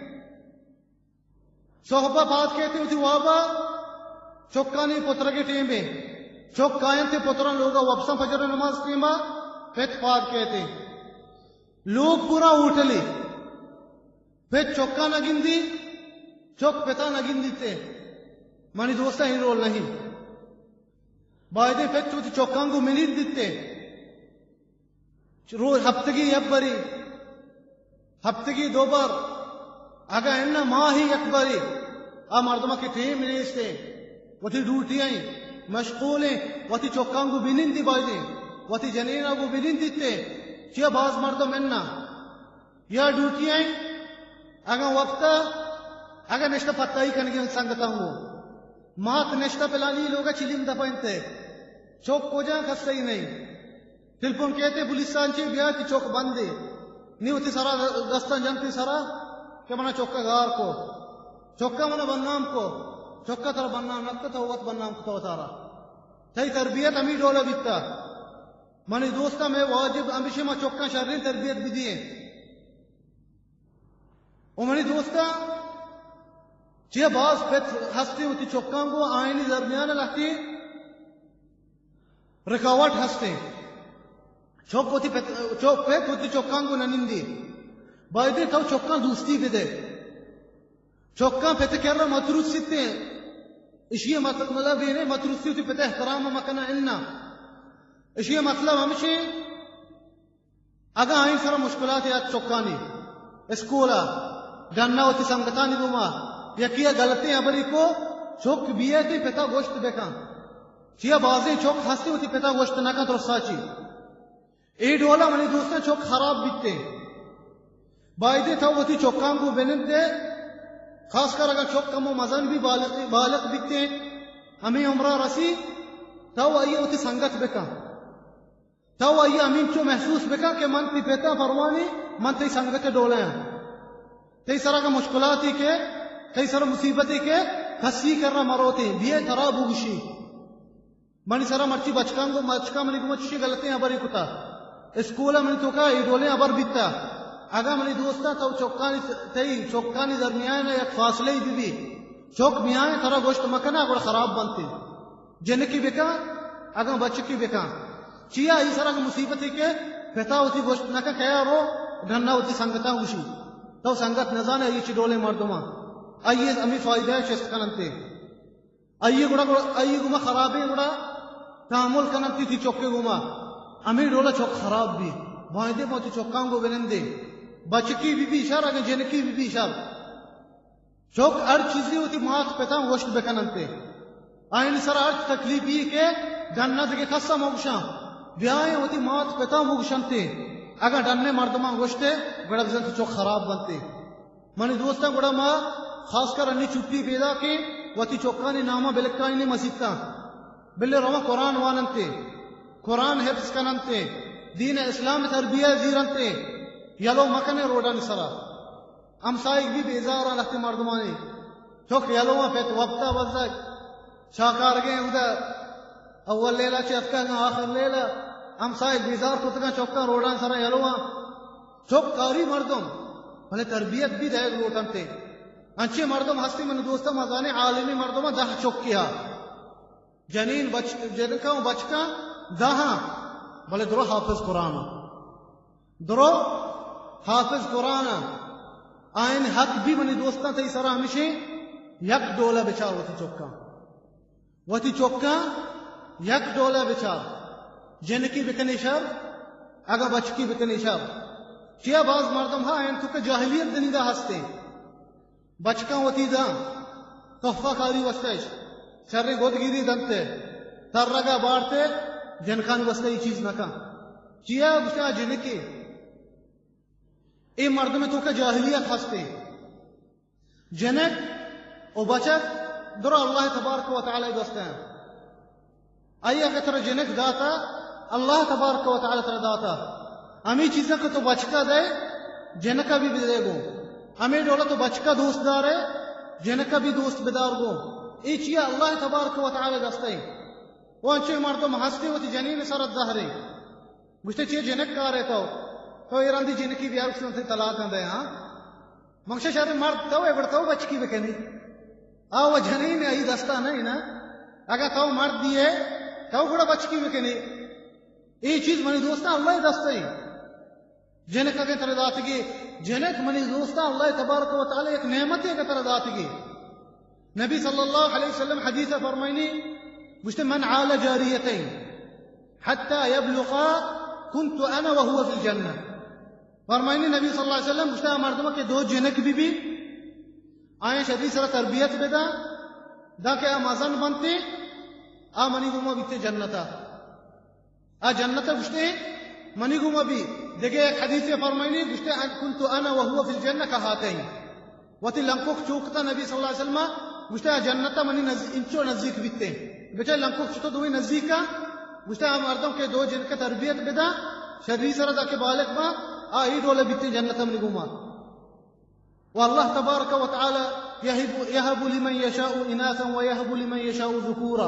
صحبہ پاد کیتے وتی وابا، چکانی پترگے ٹیمے۔ چک آینتے پتران لوگا وپساں فجر نماز ٹیما، پت پاد کیتے۔ لوگ پورا ہوٹلے۔ پت چکا نہ گندی، چک پتا نہ گندیتے۔ منی دوستا اے ڈول نہیں۔ بایدیں پت وتی چکاں گوں منند بیتے۔ روز ہفتگی یک بری، ہفتگی دو بر، اگاں اناں ماہی یک بری، آ مردماں کہ ٹیم نیستیں، وتی ڈیوٹی ایں، مشغولیں، وتی چکاں گوں بنندی بایدیں، وتی جنینا گوں بنندیتے، چیا باز مردم اناں یا ڈیوٹی ایں، اگاں وقتا، اگاں نشتہ پتائی کنگی انت سنگتاں گوں۔ مات نشتہ پلانی لوگا چلیم دپا انت۔ چک کجا کسے نہیں۔ ٹیلیفون کیتے پولیساں چی بیا کہ چک بندے۔ نی وتی سرا دستاں جنتی سرا کہ منا چکا گار کو۔ چکا منا بدنام کو۔ چکا ترا بدنام نہ کو، تو وت بدنام کو تو تارا۔ تئی تربیت ہمی ڈولا بیتا۔ منی دوستاں، مئے واجب ہمیشی ما چکاں شریں تربیت بدییں۔ و منی دوستاں، چیا باز پت ہستیں وتی چکاں گوں آئینی درمیان لہتی رکاوٹ ہستیں۔ چک وتی پت، چک پت وتی چکاں گوں ننندی۔ بایدیں تو چکاں دوستی بدے۔ چکاں پت کرا متروسیتیں۔ اشی مطلب، مطلب اے نہ متروسی وتی پت احترام مکناں، اناں۔ اشی مطلب ہمشی اگاں آئی سرا مشکلات یات چکانی، اسکولا، ڈنا وتی سنگتانی گوما، یکی ء غلطیں ہبری کو، چک بیئے تئی پتا گوشت بکن۔ چیا بازیں چک ہستی وتی پتا گوشت نہ کن ترسا چی۔ اے ڈولا منی دوستاں چک خراب بیتے۔ بایدیں تو وتی چکاں گوں بنندے، خاص کر اگاں چک کمو مزن بی بالغ، بالغ بیتے، ہمیں عمرہ رسی، تو آئی وتی سنگت بکن۔ تو آئی ہمینچو محسوس بکن کہ من تئی پتا پروانی، من تئی سنگت ڈولے آں۔ تئی سرا کہ مشکلاتی کہ، تئی سرا مصیبتی کہ، کسی کرا مروتی، بیئے ترا بوگشی۔ منی سرا مرچی بچکاں گو، بچکاں منی گوما چشی غلطیں ہبری کتا۔ اسکولا منی توکا اے ڈولیں ہبر بیتا۔ اگاں منی دوستاں تو چکانی، تئی چکانی درمیان یک فاصلے بی بی۔ چک میائیں ترا گوشت مکنا گڑا خراب بنتی۔ جنکی بکن، اگاں بچکی بکن۔ چیا ای سرا کہ مصیبتی کہ پتا وتی گوشت نکن کیا رو ڈنا وتی سنگتاں گوشی۔ تو سنگت نزانے ای چی ڈولیں مردماں۔ آئی ہمیں فائدہ چست کننتے۔ آئی گڑا، گڑا، آئی گوما خرابیں گڑا تحمل کننتی تی چکے گوما۔ ہمیں ڈولا چک خراب بی۔ بایدے ما تی چکاں گو بنندے۔ بچکی بی بی شر، اگاں جنکی بی بی شر۔ چک ہر چیزی وتی مات پتاں گوشت بکننتے۔ آئین سر ہر تکلیفی کہ ڈنا دگہ کسا مگشاں۔ بیائیں وتی مات پتاں مگشنتے۔ اگاں ڈنے مردماں گوشتے، گڑا بزن تو چک خراب بنتے۔ منی دوستاں گڑا ما خاص کر انی چھٹی پیدا کہ وتی چکانی ناما بلکائینی مسیتاں۔ بلے رواں قرآن واننتے۔ قرآن حفظ کننتے۔ دین اسلام تربیہ زیرنتے۔ یلو مکنے روڈانی سرا۔ ہمسائگ بی بیزاراں لہتے مردمانی۔ چک یلواں پت وپتا بزگ۔ چاکارگیں اودا اول لیلا چہ اتکگ آخر لیلا۔ ہمسائگ بیزار کتگاں چکاں روڈان سرا یلواں۔ چک کاری مردم۔ بلے تربیت بی دئیگ لوٹنتے۔ انچیں مردم ہستی من دوستاں مزانے عالمی مردماں دہ چکیا۔ جنین بچ، جنکاں و بچکاں دہاں، بلے درو حافظ قرآن۔ درو حافظ قرآن۔ آئین حق بی منی دوستاں تئی سرا ہمیشیں یک ڈولا بچار وتی چکاں۔ وتی چکاں یک ڈولا بچار۔ جنکی بکنے شر، اگاں بچکی بکنے شر۔ چیا باز مردم ہا آئین تو کہ جاہلیت دنیدا ہستے۔ بچکاں وتی داں، تحفہ کاری وستش، شریں گدگیری دنتے، ترگا بارتے، جنکانی وستہ ای چیز نکن۔ چیا گوشتے آ جنکے؟ اے مردم توکا جاہلیت ہستے۔ جنک و بچک درا اللہ تبارک و تعالی دوستاں۔ آئی اگہ ترا جنک داتا، اللہ تبارک و تعالی ترا داتا۔ ہمیں چیزاں کہ تو بچکا دے، جنکا بھی بدے گو۔ ہمیں ڈولا تو بچکا دوست دارے، جنکا بھی دوست بدار گو۔ اے چیا اللہ تبارک و تعالی دستے۔ و انچیں مردم ہستے وتی جنین سر زہرے۔ گوشتے چے جنک کارے تو؟ تو اے رندی جنکی بیار، گوشتی من تئی طلاق دے، ہاں؟ من گوشاں شر، مرد تو ئے، گڑا تو بچکی بکنی۔ آ و جنین ئے، آئی دستا نہ ئے نا۔ اگاں تو مردی ئے، تو گڑا بچکی بکنی۔ اے چیز منی دوستاں اللہ ءِ دست ءَ ایں۔ جنک اگاں ترا داتگی، جنک منی دوستاں اللہ تبارک و تعالی یک نعمتے اگاں ترا داتگی۔ نبی صلی اللہ علیہ وسلم حدیث ءَ فرمائنی، گوشتے، من عال جاریتین حتی یبلغا کنت انا وهو فی الجنہ۔ فرمائنی نبی صلی اللہ علیہ وسلم، گوشتے، آ مردم کہ دو جنک بی بی، آیاں شری سرا تربیت بدا، داں کہ آ مزن بنتے، آ منی گوما بیتے جنتا۔ آ جنت ءَ گوشتے، منی گوما بی۔ دگہ یک حدیثے فرمائنی، گوشتے، ان کنت انا وهو فی الجنہ کہاتین۔ وتی لنکک چوکتا نبی صلی اللہ علیہ وسلم گوشتے، آ جنت ءَ منی نز-، انچو نزیک بیتے۔ بچار لنکک چتو دوئیں نزیکا؟ گوشتے، آ مردم کہ دو جنک تربیت بدا، شری سرا داں کہ بالغ با، آ ای ڈول بیتے جنت ءَ منی گوما۔ و اللہ تبارک و تعالی یہب، یہب لمن یشاء اناثا و یہب لمن یشاء ذکورا۔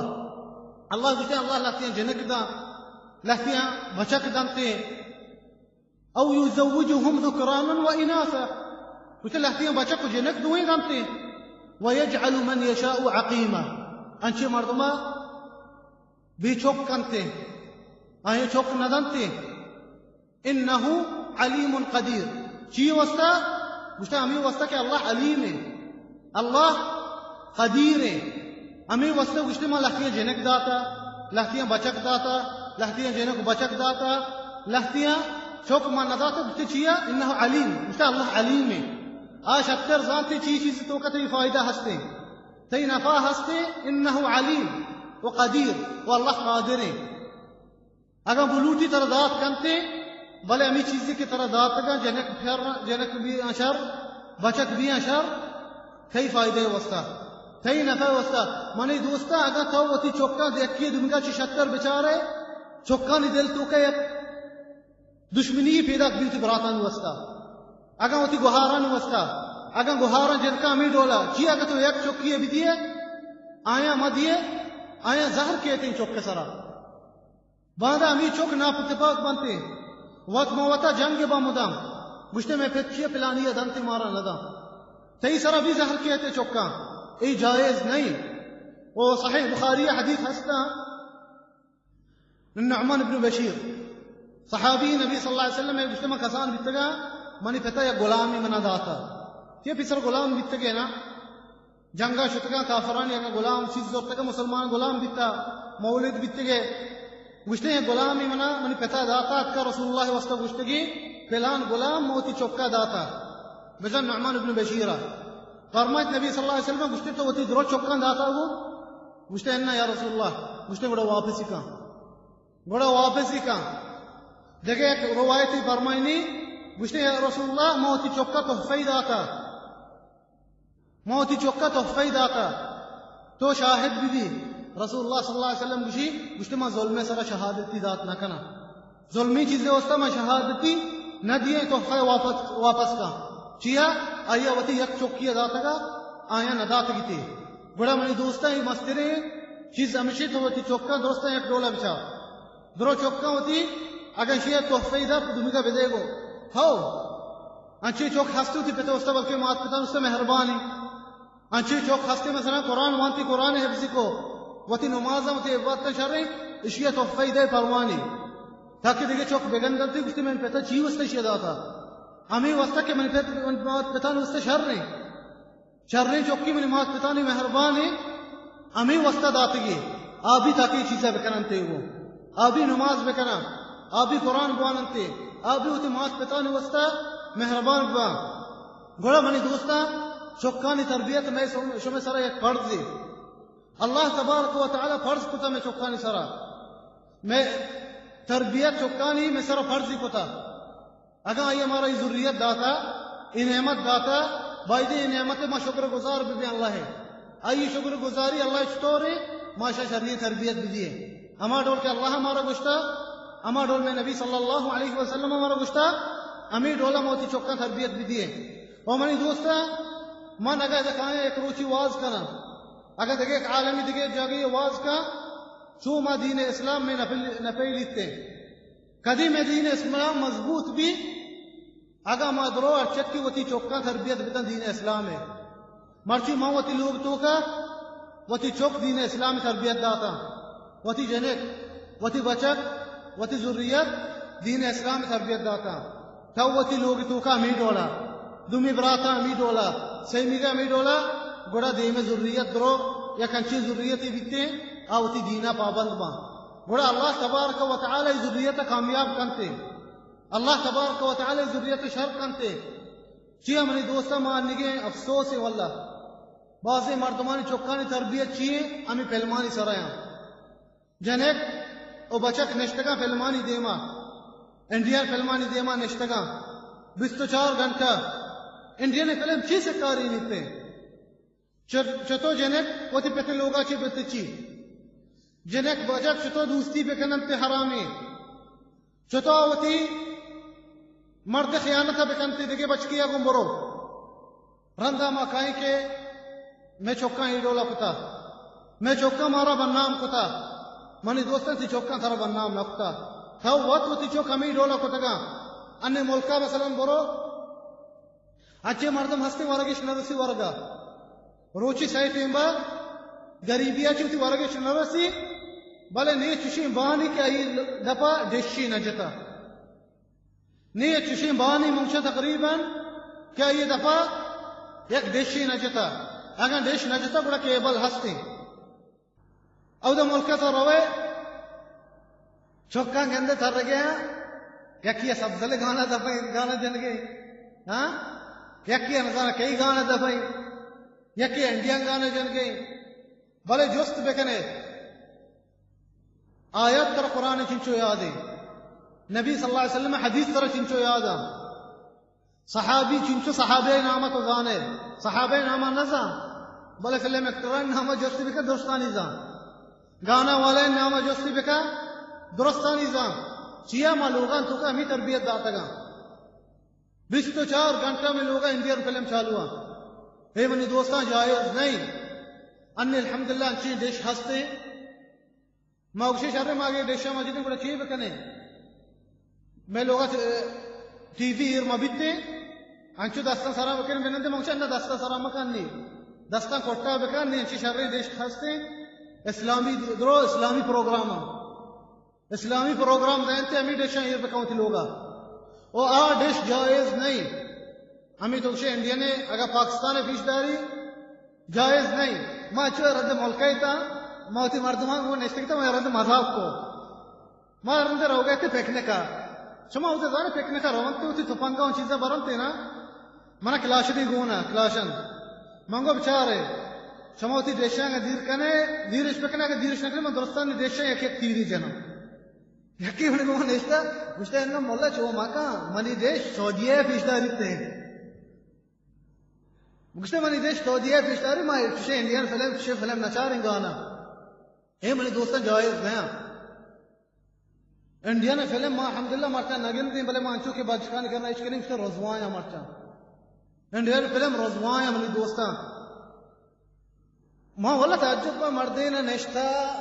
اللہ گوشتے، اللہ لہتیاں جنک داں، لہتیاں بچک دنتے۔ او یزوجہم ذکرانا و اناثا۔ گوشتے لہتیاں بچک و جنک دوئیں دنتے۔ و یجعل من یشاء عقیما۔ انچیں مردما بے چک کنتے، آیاں چک نہ دنتے۔ انہ علیم قدیر۔ چی واسطہ؟ گوشتے، ہمے واسطہ کہ اللہ علیم ایں، اللہ قدیر ایں۔ ہمے واسطہ گوشتے، ما لہتیاں جنک داتا، لہتیاں بچک داتا، لہتیاں جنک بچک داتا، لہتیاں چک ما نہ داتا۔ گوشتے، چیا؟ انہ علیم۔ گوشتے، اللہ علیم ایں۔ آ شتر زانتے چی چیز توکا تئی فائدہ ہستے، تئی نفع ہستے۔ انہ علیم و قدیر، و اللہ قادر ایں۔ اگاں بلوٹی ترا دات کنتے، بلے ہمے چیزے کہ ترا داتگاں، جنک شر، جنک بیاں شر، بچک بیاں شر، تئی فائدہ ءِ واسطہ، تئی نفع ءِ واسطہ۔ منی دوستاں، اگاں تو وتی چکاں یکے دومیگا چہ شتر بچارے، چکانی دل توکا یک دشمنی پیداک بیت براتانی واسطہ۔ اگاں وتی گوہارانی واسطہ، اگاں گوہاراں جنکاں ہمے ڈولا، چی اگاں تو یک چکی ءَ بدیے، آیاں مہ دیے، آیاں زہر کیتیں چک ءِ سرا۔ باندا ہمے چک ناپتپاک بنتے، وت ماں وتا جنگ با مدام۔ گوشتے، مئے پت چیا پلانی ءَ دنتے، مارا نہ داں۔ تئی سرا بھی زہر کیتے چکاں، اے جائز نہیں۔ او صحیح بخاری حدیث ہستا، نعمان ابن بشیر، صحابی نبی صلی اللہ علیہ وسلم ءَ گوشتے، من کسان بیتگاں، منی پتا یک غلامی منا داتا۔ چیا پیسر غلام بیتگے نا؟ جنگا شتگاں، کافرانی اگاں غلام چیز زرتگاں، مسلمان غلام بیتا، مولد بیتگے۔ گوشتے، یک غلامی منا منی پتا داتا، اتکا رسول اللہ واسطہ گوشتگی، پلان غلام موتی چکا داتا۔ بزن نعمان ابن بشیرا۔ فرمائت نبی صلی اللہ علیہ وسلم، گوشتے، تو وتی درو چکاں داتا گو؟ گوشتے، انا یا رسول اللہ۔ گوشتے، گڑا واپسی کن۔ گڑا واپسی کن۔ دگہ یک روایتی فرمائنی، گوشتے، یا رسول اللہ، ما وتی چکا تحفہ داتا۔ ما وتی چکا تحفہ داتا۔ تو شاہد ببی۔ رسول اللہ صلی اللہ علیہ وسلم گوشی، گوشتے، ما ظلم سرا شہادتی دات نہ کنا۔ ظلمی چیزے واسطہ من شہادتی نہ دیئے، تحفہ واپس، واپس کا۔ چیا؟ آیا وتی یک چکی داتگا، آیا نہ داتگی تے۔ گڑا منی دوستاں، اے مستریں چیز ہمیشی تو وتی چکاں درستاں یک ڈولا بچا۔ درو چکاں وتی اگاں شی تحفہ دا، دومیگا بدے گو۔ ہو، انچی چک ہستو تی پتہ واسطہ، بلکہ مات پتان واسطہ مہربانی۔ انچیں چک ہستے، مثلاً قرآن وانتی، قرآن حفظی کو، وتی نمازاں وتی عبادتاں شریں، اشیا تحفہ دے پروانی، تاکہ دگہ چک بگندنتی، گوشتی من پتا چی واسطہ اشیا داتا؟ ہمیں واسطہ کہ من پت، من مات پتانی واسطہ شریں، شریں چکی منی مات پتانی مہربانی، ہمیں واسطہ داتگی، آ بھی تاکہ یہ چیزا بکننتے وہ، آ بھی نماز بکنن، آ بھی قرآن بواننتے، آ بھی وتی مات پتانی واسطہ مہربان بوان۔ گڑا منی دوستاں، چکانی تربیت مئے سم-، شمئے سرا یک فرضے۔ اللہ تبارک و تعالی فرض کتا مئے چکانی سرا۔ مئے تربیت چکانی مئے سرا فرضی کتا۔ اگاں آئی مارا اے ذریت داتا، اے نعمت داتا، بایدے اے نعمت ما شکر گزار ببیں اللہ ءِ۔ آئی شکر گزاری اللہ چطورے؟ ما شا شریں تربیت بدیے۔ ہما ڈول کہ اللہ مارا گوشتا، ہما ڈول مئے نبی صلی اللہ علیہ وسلم مارا گوشتا، ہمیں ڈولا ما وتی چکاں تربیت بدیے۔ او منی دوستاں، من اگاں ادا کایاں یک روچی واز کناں، اگاں دگہ یک عالمی دگہ جاگہے واز کن، چو ما دین اسلام مئے نپیل-، نپیلیتے۔ کدی مئے دین اسلام مضبوط بی، اگاں ما درو ہر چکی وتی چکاں تربیت بتاں دین اسلام ءَ، مرچی ما وتی لوگ توکا وتی چک دین اسلام ءَ تربیت داتاں، وتی جنک، وتی بچک، وتی ذریت دین اسلام ءَ تربیت داتاں۔ تو وتی لوگ توکا ہمے ڈولا، دومی براتا ہمے ڈولا، سیمیگا ہمے ڈولا، گڑا دیم ذریت درو یک انچیں ذریتے بیتے، آ وتی دینا پابند باں۔ گڑا اللہ تبارک و تعالی ذریت کامیاب کنتے۔ اللہ تبارک و تعالی ذریت شر کنتے۔ چیا منی دوستاں، ما انگیں افسوس ایں واللہ، بازیں مردمانی چکانی تربیت چی ایں؟ ہمے فلمانی سرا ایں۔ جنک و بچک نشتگاں فلمانی دیما، انڈین فلمانی دیما نشتگاں، بیست و چار گھنٹہ۔ انڈین فلم چی سکاری نیتے؟ چ-، چتو جنک وتی پت لوگا چہ بتچی؟ جنک بچک چتو دوستی بکننت حرامیں؟ چتو وتی مرد خیانت بکنت دگہ بچکی گوں برو؟ رندا ما کائیں کہ مئے چکاں اے ڈولا کتا، مئے چکاں مارا بدنام کتا۔ منی دوستاں، تئی چکاں ترا بدنام نہ کتا۔ تو وت وتی چک ہمے ڈولا کتگاں۔ انے ملکا مثلاً برو، انچیں مردم ہستیں ورگش نہ رسی ورگا۔ روچی سئے ٹیم با گریبی ءَ چہ وتی ورگش نہ رسی، بلے نی چشیں بانی کہ آئی دپا ڈشی نہ جتا۔ نی چشیں بانی منچا تقریباً کہ آئی دپا یک ڈشی نہ جتا۔ اگاں ڈش نہ جتا، گڑا کیبل ہستیں۔ اودا ملک ءَ تو روئے، چکاں گندے ترگے آں، یکی ءَ سبزل گانا دپیں، گانا جنگے، ہاں؟ یکی ءَ نزاناں کئی گانا دپیں، یکی ءَ انڈین گانا جنگے۔ بلے جست بکنے، آیات ترا قرآن چنچو یادیں، نبی صلی اللہ علیہ وسلم حدیث ترا چنچو یاداں؟ صحابی چنچو، صحابہ نام تو زانے؟ صحابہ نام نہ زان، بلے فلم ایکٹرانی نام جستی بکن، درستانی زان۔ گانا والے نام جستی بکن، درستانی زان۔ چیا؟ ما لوگان توکا ہمے تربیت داتگاں۔ بیست و چار گھنٹہ مئے لوگا انڈین فلم چالو آں۔ اے منی دوستاں، جائز نہیں۔ ان الحمدللہ انچیں ڈش ہستے۔ ما گوشیں شریں، ما اگے ڈشاں مجنیں گڑا چے بکنیں؟ مئے لوگا ٹی وی ایر مہ بیتیں، انچو دستاں سرا بکنیں بنندے، ما گوشاں نہ، دستاں سرا مکن نی، دستاں کٹا بکن نی، انچیں شریں ڈش ہستیں، اسلامی درو، اسلامی پروگرام آں، اسلامی پروگرام دینتے، ہمے ڈشاں ایر بکن وتی لوگا۔ او آ ڈش جائز نہیں۔ ہمے تو گوشے انڈین ءَ اگاں پاکستان ءَ پیش داری جائز نہیں۔ ما چو رد ملک ءَ تاں، ما وتی مردماں گوں نشتگ تاں، ما رد مذاق کو۔ ما رند روگ ءَ تاں پکنک ءَ۔ شما وتی زانے پکنک ءَ رونت، وتی تپنگاں چیزاں برنت نا۔ منا کلاشنی گون ءَ، کلاشن۔ من گو بچارے، شما وتی ڈشاں دیر کنے، دیرش بکنے، اگہ دیرش نکنے، من درستانی ڈشاں یک یک تیری جناں۔ یکے منی گون نشتہ، گوشتہ، انگا مولا چو مکن، منی ڈش سعودیہ ءَ پیش داری تے۔ گوشتہ، منی ڈش سعودیہ ءَ پیش داری، ما چشیں انڈین فلم، چشیں فلم نچاریں گانا۔ اے منی دوستاں، جائز نہ۔ انڈین فلم ما الحمدللہ مرچاں نہ گندیں، بلے ما انچو کہ بچکانی کرنا اش کنیں، گوشتہ رسوایاں مرچاں۔ انڈین فلم رسوایاں منی دوستاں۔ ما واللہ تعجب با، مردین نشتہ،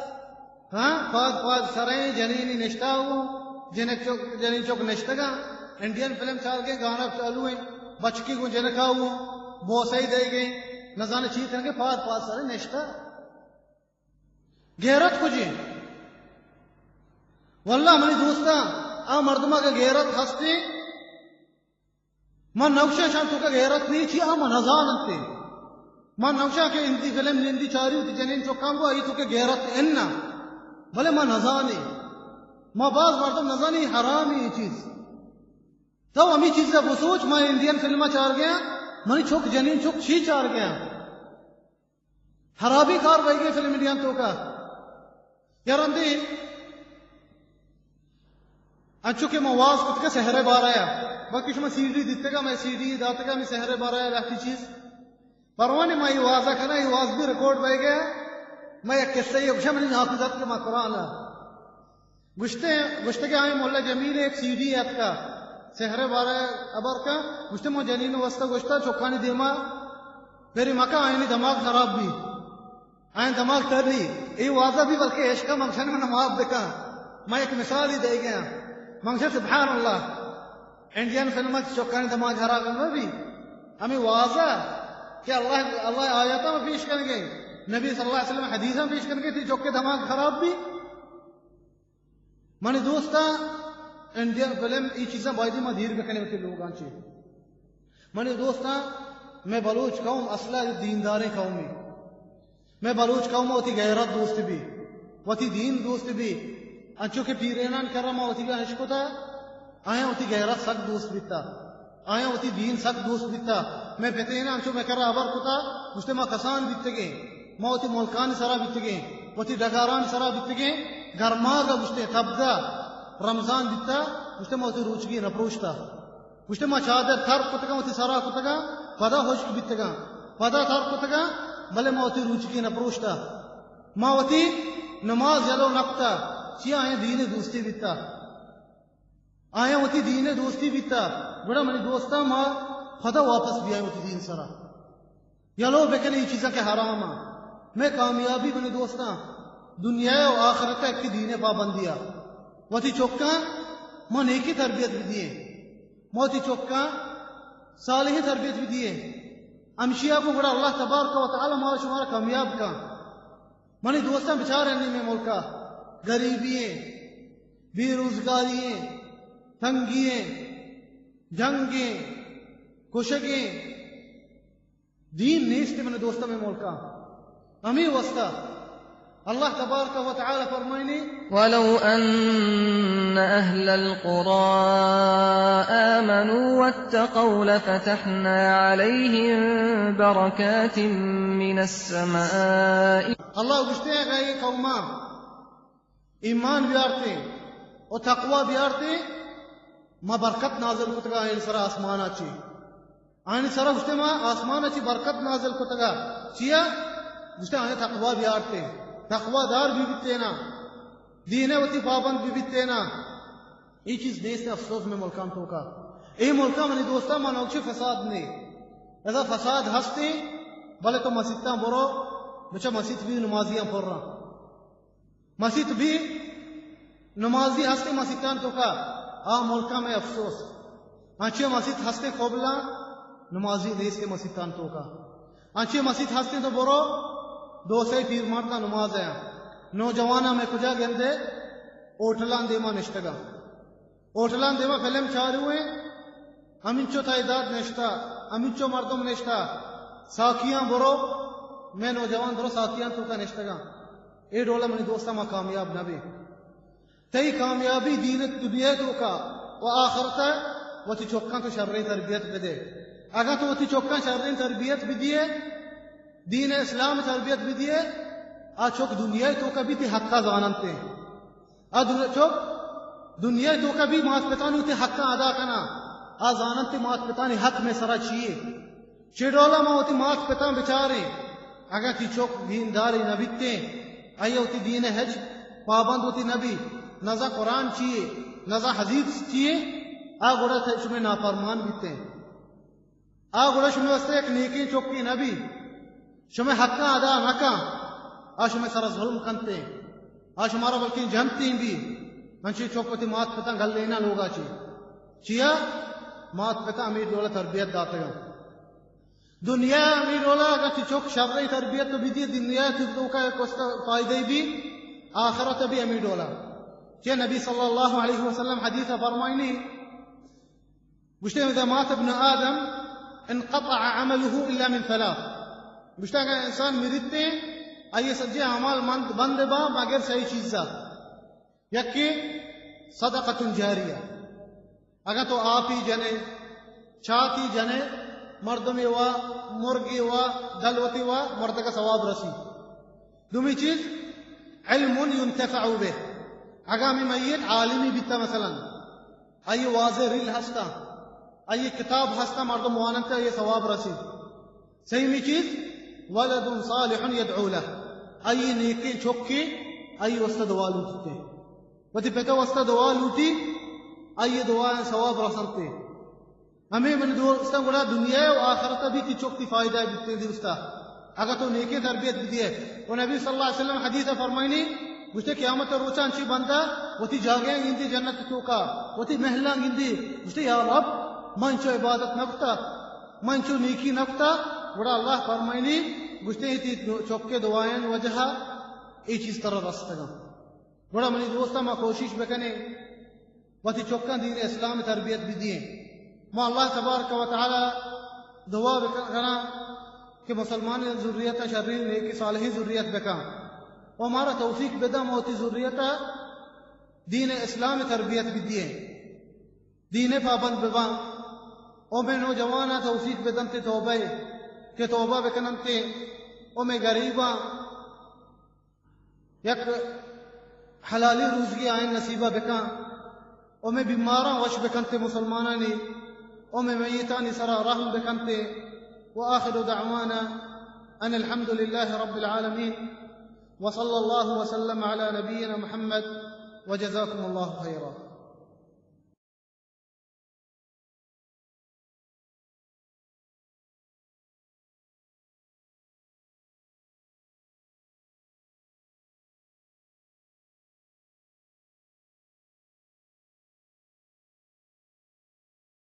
ہاں، پاد پاد سریں، جنینی نشتہ ہو، جنک چک، جنین چک نشتگاں، انڈین فلم چارگیں، گانا چالو ہیں، بچکی گوں جنکا ہو، بوسے دے گئے، نزانے چی کنگے، پاد پاد سریں نشتہ۔ غیرت کجیں؟ واللہ منی دوستاں، آ مردم اگہ غیرت ہستیں، من نوشاں شان توکا غیرت نہیں، چی آ من نزانتے۔ من نوشاں کہ ہندی فلم نندی چاری وتی جنین چکاں گو، آئی توکا غیرت اناں۔ بلے من نزانیں۔ ما باز مردم نزانیں، حرامیں اے چیز۔ تو ہمے چیز ءَ بسوچ، ما انڈین فلم ءَ چار گیا، منی چک، جنین چک چی چار گیا؟ حرابی کار بئیگے فلم انڈین توکا۔ یا رندی انچو کہ ما واز کتگا سحر بارہ ءَ، باقی شما سی ڈی دیتگا، مئے سی ڈی داتگا، ہمے سحر بارہ ءَ لہتی چیز۔ پروانے، ما اے واز ءَ کناں، اے واز بھی ریکارڈ بئیگے۔ ما یک قصہ یے گوشاں، منی ناکو زرت کہ ما قرآن ءَ گوشتے، گوشتے کہ آئی مولا جمیل ایک سی ڈی اتکا، سحر بارہ ءَ ہبر کا، گوشتے من جنین واسطہ گوشتا، چکانی دیما پری مکا، آئینی دماغ خراب بھی، آئین دماغ تری۔ اے واز ءَ بھی بلکہ عشق ءَ، من گوشاں منا معاف بکا۔ ما یک مثال ہی دے گیا۔ من گوشاں سبحان اللہ۔ انڈین فلم ءَ چکانی دماغ خراب مہ بی۔ ہمیں واضح کہ اللہ، اللہ آیاتاں پیش کنگے، نبی صلی اللہ علیہ وسلم حدیثاں پیش کنگے، تئی چکے دماغ خراب بی۔ منی دوستاں، انڈین فلم، ای چیزاں بایدی ما دیر بکنیں وتی لوگاں چی۔ منی دوستاں، میں بلوچ قوم اصلا دینداریں قومے۔ مئے بلوچ قوم ءَ وتی غیرت دوست بی، وتی دین دوست بی۔ انچو کہ پیرینان کرا ما وتی گا اشکتا، آیاں وتی غیرت سک دوست بیتا، آیاں وتی دین سک دوست بیتا۔ مئے پتیناں انچو مئے کرا ہبر کتا، گوشتے ما کسان بیتگیں، ما وتی ملکانی سرا بیتگیں، وتی ڈگارانی سرا بیتگیں۔ گرماگ ءَ گوشتے تبدہ رمضان بیتا، گوشتے ما وتی روچگی نپروشتا۔ گوشتے، ما چادر تر کتگاں، وتی سرا کتگاں، پدا ہشک بیتگاں، پدا تر کتگاں، بلے ما وتی روچگی نہ پروشتا۔ ما وتی نماز یلو نہ کتا، چیا آیاں دین دوستی بیتا۔ آیاں وتی دین دوستی بیتا۔ گڑا منی دوستاں، ما پدا واپس بیائیں وتی دین سرا۔ یلو بکن اے چیزاں کہ حرام آں۔ مئے کامیابی منی دوستاں، دنیا و آخرت ءَ کہ دین ءِ پابندی ءَ۔ وتی چکاں ما نیکی تربیت بدییں۔ ما وتی چکاں صالحیں تربیت بدییں۔ ہمشی ءَ گوں گڑا اللہ تبارک و تعالی ما شمارا کامیاب کن۔ منی دوستاں بچار انی مئے ملک ءَ غریبی ایں، بے روزگاری ایں، تنگی ایں، جنگ ایں، کشگ ایں۔ دین نیست منی دوستاں مئے ملکاں۔ ہمے واسطہ اللہ تبارک و تعالی فرمائنی، ولو أن أهل القرى آمنوا واتقوا لفتحنا عليهم بركات من السماء۔ اللہ گوشتے، اگاں اے قوماں ایمان بیارتیں و تقوی بیارتیں، ما برکت نازل کتگا آیانی سرا آسمانا چی۔ آیانی سرا گوشتے، ما آسمانا چی برکت نازل کتگا۔ چیا؟ گوشتے، آیاں تقوی بیارتیں، تقوی دار بی بیتینا، دین ءَ وتی پابند بی بیتینا۔ اے چیز نیست، افسوس مئے ملکان توکا۔ اے ملکا منی دوستاں، ما نوچے فساد نے۔ ادا فساد ہستے، بلے تو مسیتاں برو، بچا مسیت بی نمازیاں پر رہا۔ مسیت بی نمازی ہستے مسیتان توکا، آ ملکا مئے افسوس۔ انچیں مسیت ہستے قبلا، نمازی نیستے مسیتان توکا۔ انچیں مسیت ہستے تو برو، دو سئے پیر مرداں نماز ءَ۔ نوجواناں مئے کجا گندے؟ ہوٹلان دیما نشتگا۔ ہوٹلان دیما فلم چارو ایں، ہمینچو تعداد نشتہ، ہمینچو مردم نشتہ، ساکیاں برو، مئے نوجوان درو ساکیاں توکا نشتگاں۔ اے ڈولا منی دوستاں ما کامیاب نہ بیں۔ تئی کامیابی دین دنیا توکا و آخرت وتی چکاں تو شریں تربیت بدے۔ اگاں تو وتی چکاں شریں تربیت بدیے، دین اسلام تربیت بدیے، آ چک دنیا توکا بی تی حقا زاننتے۔ آ دنیا چک دنیا توکا بی مات پتانی وتی حقاں ادا کنا۔ آ زاننت مات پتانی حق مئے سرا چیے۔ چے ڈولا ما وتی مات پتاں بچاریں۔ اگاں تی چک دینداری نہ بیتیں، آئی وتی دین ہچ پابند وتی نہ بی، نزا قرآن چیے، نزا حدیث چیے، آ گڑا تئی شمئے نافرمان بیتیں۔ آ گڑا شمئے واسطہ یک نیکیں چکے نہ بی۔ شمئے حقاں ادا نہ کن۔ آ شمئے سرا ظلم کنتے۔ آ شمارا بلکیں جنتیں بی۔ انچیں چک وتی مات پتاں گلینا لوگا چی۔ چیا؟ مات پتاں ہمے ڈولا تربیت داتگاں۔ دنیا ہمے ڈولا اگاں تی چک شریں تربیت تو بدی، دنیا تی توکا یک واسطہ فائدہ بی، آخرت بی ہمے ڈولا۔ چیا نبی صلی اللہ علیہ وسلم حدیث فرمائنی، گوشتے، اذا مات ابن آدم انقطع عمله الا من ثلاث۔ گوشتے، اگر انسان مرتے، آئی سجے اعمال مند، بند با مگر سئے چیزا۔ یکی صدقۃ جاریہ، اگر تو آپی جنے، چاتی جنے، مردمے وا، مرگے وا، دلوتے وا، مردگا ثواب رسی۔ دومی چیز، علم ینتفع بہ، اگاں ہمے میت عالمی بیتا مثلاً، آئی واضح ریل ہستا، آئی کتاب ہستا، مردم واننت، آئی ثواب رسی۔ سیمی چیز، ولد صالح یدعو لہ، آئی نیکیں چکے آئی واسطہ دعا لوٹتے، وتی پتا واسطہ دعا لوٹی، آئی دعا ثواب رسنتے۔ ہمے من دوستاں گڑا دنیا و آخرت بھی تی چک تی فائدہ بیتے دوستا، اگر تو نیکیں تربیت بدیے۔ و نبی صلی اللہ علیہ وسلم حدیث فرمائنی، گوشتے، قیامت روچان چی بندہ وتی جاگہ گندی جنت توکا، وتی محلاں گندی، گوشتے، یا رب، من چو عبادت نکتا، من چو نیکی نکتا۔ گڑا اللہ فرمائنی، گوشتے، تی چکے دعائیں وجہ اے چیز ترا رستگا۔ گڑا منی دوستاں، ما کوشش بکنیں وتی چکاں دین اسلام تربیت بدییں۔ ما اللہ تبارک و تعالی دعا بکناں کہ مسلمان ذریت شرین نیک صالحین ذریت بکاں و مارا توفیق بداں ما وتی ذریت دین اسلام تربیت بدییں، دین پابند بباں۔ او مئے نوجواناں توفیق بدنت توبہ کہ توبہ بکننت، او مئے غریباں یک حلالی روزگی آئین نصیبہ بکن، و مئے بیماراں وش بکنت مسلمانانی، و مئے میتانی سرا رحم بکنت۔ وآخر دعوانا أن الحمد لله رب العالمين، وصلى الله وسلم على نبينا محمد، وجزاكم الله خيرا۔